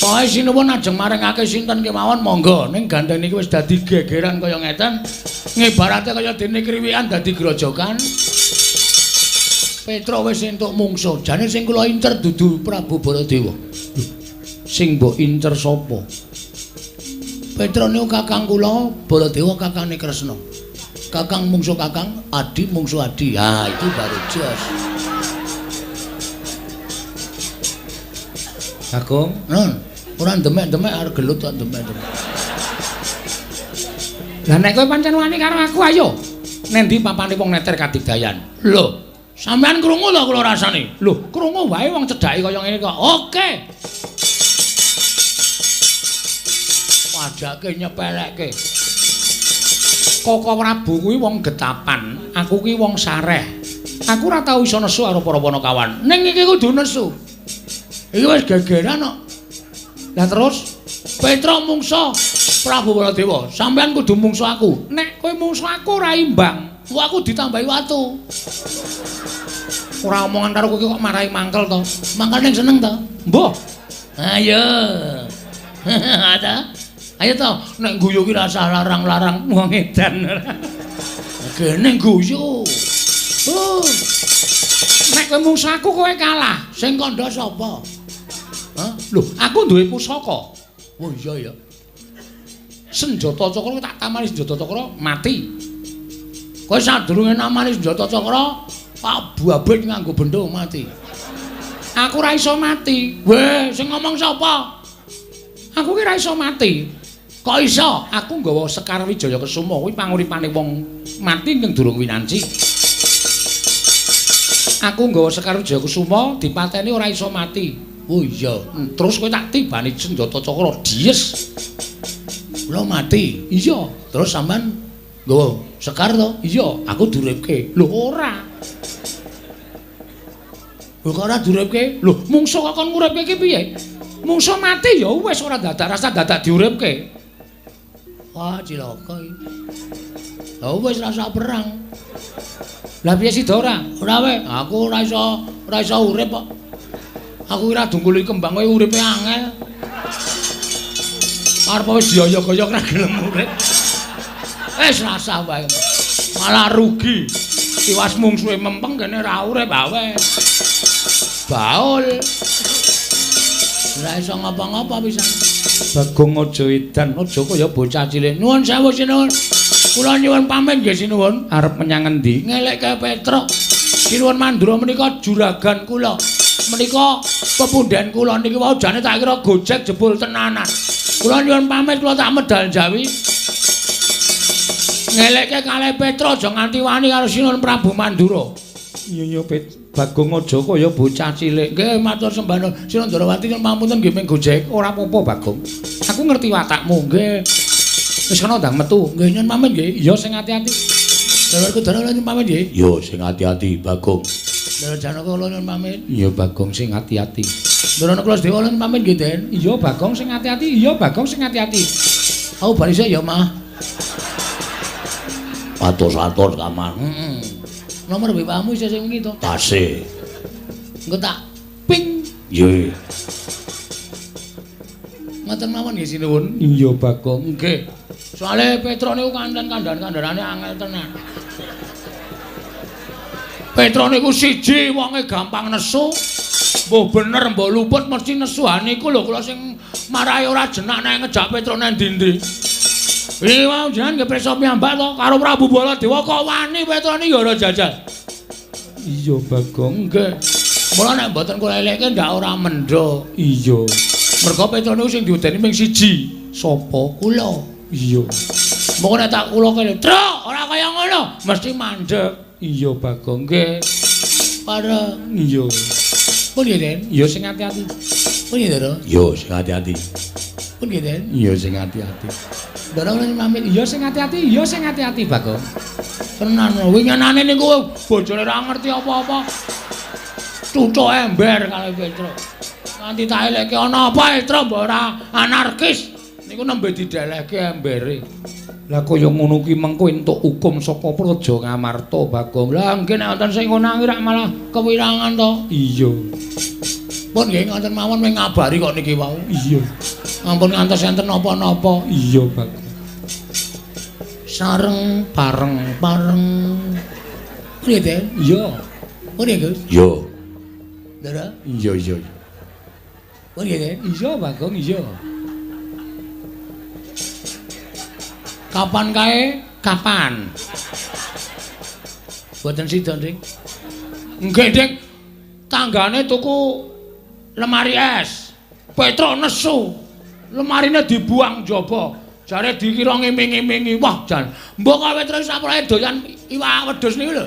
Pokoke sinuwun ajeng maringake sinten kemawon monggo. Ning gandeng niki wis dadi gegeran kaya ngeten. Ngibarate kaya dene kriwikan dadi grojokan. Petro wis entuk mungsuh. Jane sing kula incer dudu Prabu Baladewa. Sing mbok incer sapa? Petro niku kakang kula, Baladewa kakangne Kresna. Kakang mungsuh kakang, adi mungsuh adi. Ha, itu baru jos. Bagong, nun, ora demek-demek arep gelut kok demek-demek. Lah nek kowe pancen wani karo aku ayo. Nendi papane wong neter kadigdayan? Lho, sampean krungu to kula rasane? Lho, krungu wae wong cedhake kaya ngene kok. Oke. Wajake nyepelekke. Koko Prabu kuwi wong getapan, aku kuwi wong sareh. Aku ora tau iso nesu karo para panakawan. Ning iki kudu nesu. Iki wis gegeran kok. Lah terus Petro mungsuh Prabu Baladewa, sampean kudu mungsuh aku. Nek kowe mungsuh aku ora imbang, aku ditambahi watu. Ora omongan karo kowe kok marahi mangkel to. Mangkel ning seneng to? Mbah. Ayo. Ada. Ayo to, nek guyu ki rasah larang-larang wong edan. Gene guyu. Oh. Nek kowe mungsu aku kowe kalah. Sing kandha sapa? Hah? Lho, aku duwe pusaka. Oh iya ya. Senjata cakra tak tamani senjata cakra mati. Kowe sadurunge namani senjata cakra, Pak Babit nganggo bendho mati. Aku ora iso mati. Weh, sing ngomong sapa? Aku ki ora iso mati. Kok iso? Aku nggawa Sekar Wijaya Kesuma kuwi panguripane wong mati ning durung winanci. Aku nggawa Sekar Wijaya Kesuma dipateni ora iso mati. Oh iya. Terus kowe tak tibani senjata cakra dies. Kula mati. Iya. Terus sampean nggawa Sekar to? Iya, aku duripke. Lho ora. Lho kok ora duripke? Lho mungsuh kok kon nguripke ki piye? Mungsuh mati ya wis ora dadak rasa dadak diuripke. Wah, cilaka iki. Lah wis rasa perang. Lah piye sida ora? Ora wae, aku ora iso urip kok. Aku ora dungkuli kembang kowe uripe angel. Arep wis dioyok-oyok ora gelem urip. Wis rasah wae. Malah rugi. Tiwas mungsuhe mempeng kene ora urip awe. Baul. Ora iso ngapa-ngapa pisan. Bagong aja edan, aja kaya bocah cilik. Nuwun sewu sinuwun. Kula nyuwun pamit nggih sinuwun. Arep menyang endi? Ngelekke Petruk. Sinuwun Mandura menika juragan kula. Menika pepundhen kula niki wau jane tak kira gojek jebul tenanan. Kula nyuwun pamit kula tak medal Jawi. Ngelekke kalih Petruk aja nganti wani karo Sinuwun Prabu Mandura. Iya iya Bagong aja kaya bocah cilik. Nggih matur sembah nuwun. Sinuwun Ndrawati nyuwun pamunten nggih ming gojek. Ora apa-apa Bagong. Aku ngerti watakmu nggih. Wis ana ndang metu. Nggih nyuwun pamit nggih. Iya sing ati-ati. Dulurku Dara nyuwun pamit nggih. Iya sing ati-ati Bagong. Ndara Janaka kula nyuwun pamit. Iya Bagong sing ati-ati. Ndara Nakula Sedewa nyuwun pamit nggih Den. Iya Bagong sing ati-ati. Iya Bagong sing ati-ati. Aku bali sik ya Mah. Atos-atos kamar. Heeh. Nomor WA-mu isih sing wingi to? Tasih. Engko tak ping. Nggih. Ngoten mawon nggih sinuwun. Iya Bagong. Nggih. Soale Petruk niku kanten kandhan-kandhanane angel tenan. Petruk niku siji wonge gampang nesu. Mbuh bener mbuh luput mesti nesu. Ha niku lho kula sing marahi ora jenak nek ngejak Petruk nang ndi-ndi. Iki wau jenengan nggih prisa piyambak to karo Prabu Baladewa kok wani Petruk niki ora jajal. Iya Bagong. Nggih. Mula nek mboten kula elekke ndak ora mendho. Iya. Mergo Petruk niku sing diudeni ming siji. Sapa? Kula. Iya. Moko nek tak kula kene, "Truk, ora kaya ngono." Mesti mandek. Iya Bagong. Nggih. Pareng. Iya. Pun nggih, Den. Iya sing ati-ati. Pun nggih, Ndara. Iya sing ati-ati. Pun nggih, Den. Iya sing ati-ati. Ndara kula pamit. Iya sing ati-ati, iya sing ati-ati Bagong. Tenan winginane niku bojone ora ngerti apa-apa. Cucuk ember kalih Petruk. Nganti tak elekke ana apa Petruk mbok ora anarkis. Niku nembe didelehke embere. Lah kaya ngono ki mengko entuk hukum saka Praja Ngamarta Bagong. Lah nggih nek wonten sing ngono rak malah kewirangan to. Iya. Pun nggih ngoten mawon mung ngabari kok niki wau. Iya. Ampun ngantos enten napa-napa. Iya Bagong. Sareng bareng bareng. Piye, Den? Iya. Pun nggih, Gus? Iya. Ndara? Iya iya. Pun nggih, Den? Iya Bagong, iya. Kapan kae? Kapan? Mboten sida, Dik. Nggih, Dik. Tanggane tuku lemari es. Petruk nesu. Lemarine dibuang njaba. Jare dikira ngiming-imingi. Wah, jan. Mbok kok Petruk saprake doyan iwak wedhus niku lho.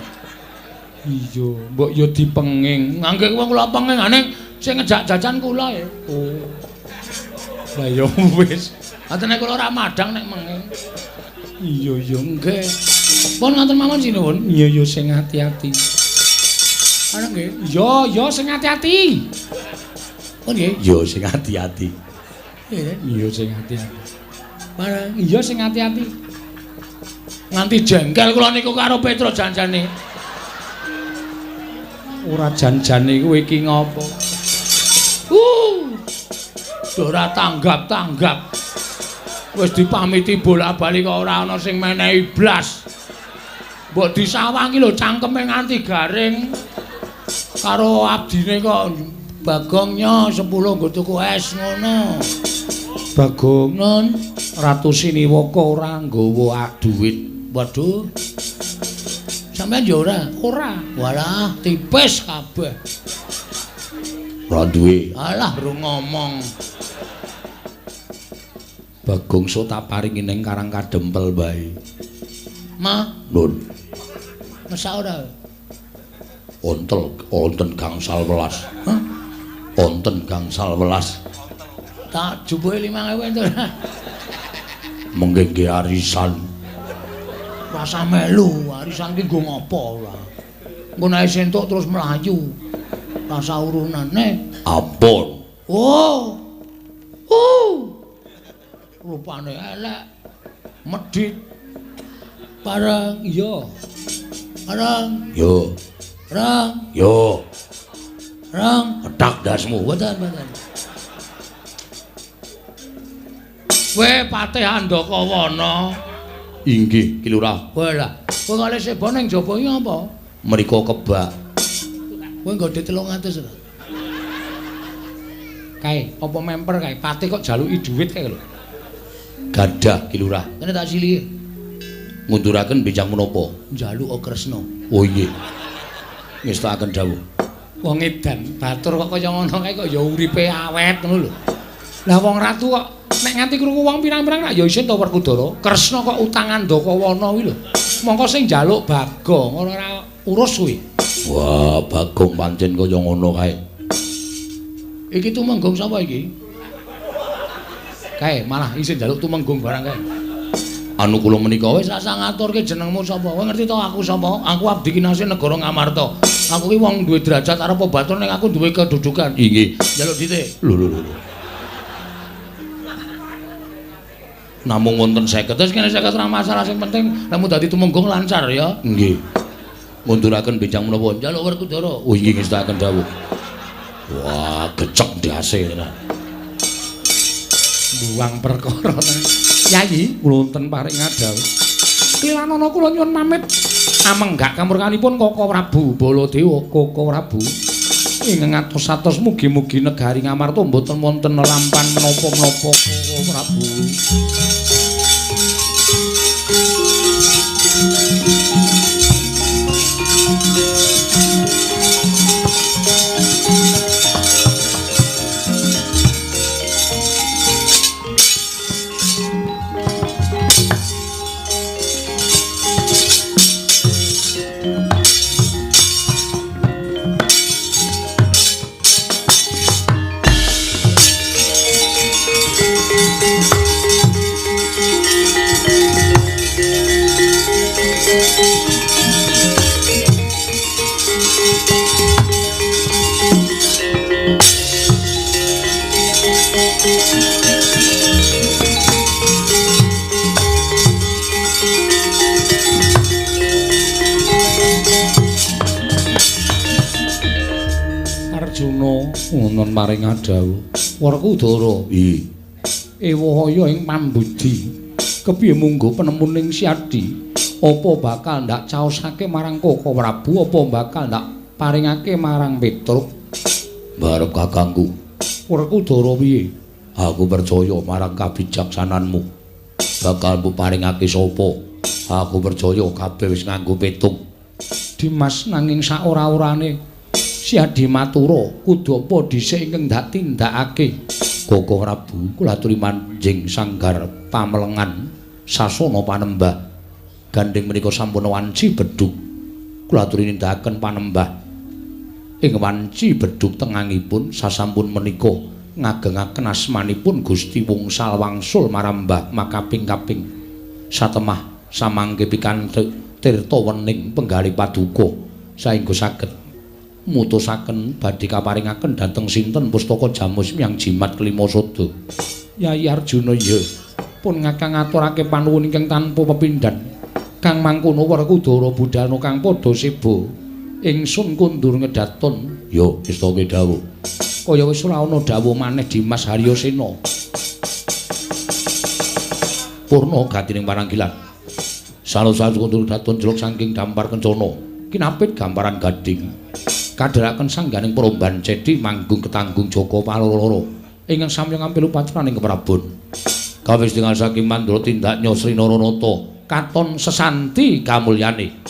Iya, mbok ya dipenging. Ngangge wong kula penging ane sing ngejak jajan kula ya. Oh. Lah ya wis. Atene kula ora madhang nek menging. Iya iya nggih. Pun ngoten mawon sinuwun. Iya iya sing ati-ati. Ana nggih. Iya iya sing ati-ati. Pun nggih. Iya sing ati-ati. Iya. Iya sing ati-ati. Barang iya sing ati-ati. Nganti jengkel kula niku karo Petruk janjane. Ora jan-jane kowe iki ngopo? Ora tanggap-tanggap. Wis dipamiti bola-bali kok ora ana sing menehi blas. Mbok disawangi lho cangkeme nganti garing. Karo abdine kok Bagong nyo 10 nggo tuku es ngono. Bagong nun Ratu Siniwaka ora nggawa dhuwit. Waduh. Sampeyan ya ora? Ora. Walah, tipis kabeh. Ora duwe. Alah, ro ngomong. Bagong so tak paringi ning Karang Kadempel wae. Ma, nun. Mesak ora? Ontel, wonten gangsal welas. Hah? Wonten gangsal welas. Tak jupuke 5.000 entuk. Mengke nggih arisan. Rasa melu, arisan ki nggo ngopo ora? Engko nek entuk terus mlayu. Rasa urunane. Ampun. Oh. Rupane elek. Medhit. Bareng iya. Bareng. Yo. Rang. Yo. Rang. Petak dasmu. Mboten, mboten. Kowe Patih Andakawana. Inggih, Ki Lurah. Walah, kowe kale sebo ning jaba iki apa? Mriko kebak. Kowe nggo 300 ora? Kae, apa memper kae? Patih kok jaluki dhuwit kae lho. Gadah, Ki Lurah. Kene tak silihi. Ngunduraken benjang menapa? Njaluk Kresna. Oh inggih. Ngestakaken dawuh. Wong edan batur kok kaya ngono kae kok ya uripe awet ngono lho. Lah wong ratu kok nek nganti krungu wong pirang-pirang lak ya isin to Werkudara. Kresna kok utang Andakawana kuwi lho. Mongko sing njaluk Bagong ora urus kuwi. Wah, Bagong pancen kaya ngono kae. Iki tumenggung sapa iki? Kae malah isin njaluk tumenggung barang kae. Anu kula menika wis rasa ngaturke jenengmu sapa? Kowe ngerti to aku sapa? Aku abdi kinasih negara Ngamarta. Aku ki wong duwe derajat arep batur ning aku duwe kedudukan. Inggih. Njaluk dhite. Lho lho lho. Namung wonten 50. Wis kene 50 ora masalah, sing penting nemu dadi tumenggung lancar ya. Nggih. Ngunduraken benjang menapa? Njaluk Werkudara. Oh inggih ngestakaken dawuh. Wah, gecek ndase tenan. Buang perkara tenan. Yayi, kula wonten paring ngadhawuh. Klilanana kula nyuwun pamit. Amenggak kamurkanipun Koko Prabu Baladewa, Koko Prabu. Ingkang atos-atos mugi-mugi negari Ngamarta mboten wonten lampan menapa-menapa Koko Prabu. Arjuna wonten paring adhawuh. Werkudara, i. Ewahaya ing pambudi. Kepiye munggo penemuning Siadi? Apa bakal ndak caosake marang Koko Prabu apa bakal ndak paringake marang Petruk? Barep kakangku. Werkudara piye? Aku percaya marang kabijaksananmu. Bakal mbok paringake sapa? Aku percaya kabeh wis nganggo petung. Dimas nanging saora-orane Siadi matura kudu apa dhisik ingkang ndak tindakake. Koko Prabu kula aturi manjing sanggar pamelengan sasana panembah. Gandeng menika sampun wanci bedhug. Kula aturi nindakaken panembah. Ing wanci bedhug tengangipun sasampun menika ngagengaken asmanipun Gusti Wungsal wangsul marambah makaping-kaping. Satemah samangke pikantuk tirta wening penggalih paduka saengga saged mutusaken badhe kaparingaken dhateng sinten pustaka jamus yang jimat kelima sada. Yayi Arjuna ya pun ngakang ngaturake panuwun ingkang tanpa pepindhan. Kang mangkono Werkudara budalna kang padha seba Ingsun kundur ngedaton. Yo istake dawuh. Kaya wis ora ana dawuh maneh Dimas Haryosena. Purna gatining paranggilan. Salo-salo kundur daton jeluk saking dampar kencana. Kinapit gamparan gading. Kadheraken sangganing peromban cedi manggung ketanggung Joko paloro-loro. Ingkang samya ngampil upacaraning keprabon. Kawis tingal saking mandra tindaknya Sri Naranata katon sesanti kamulyane.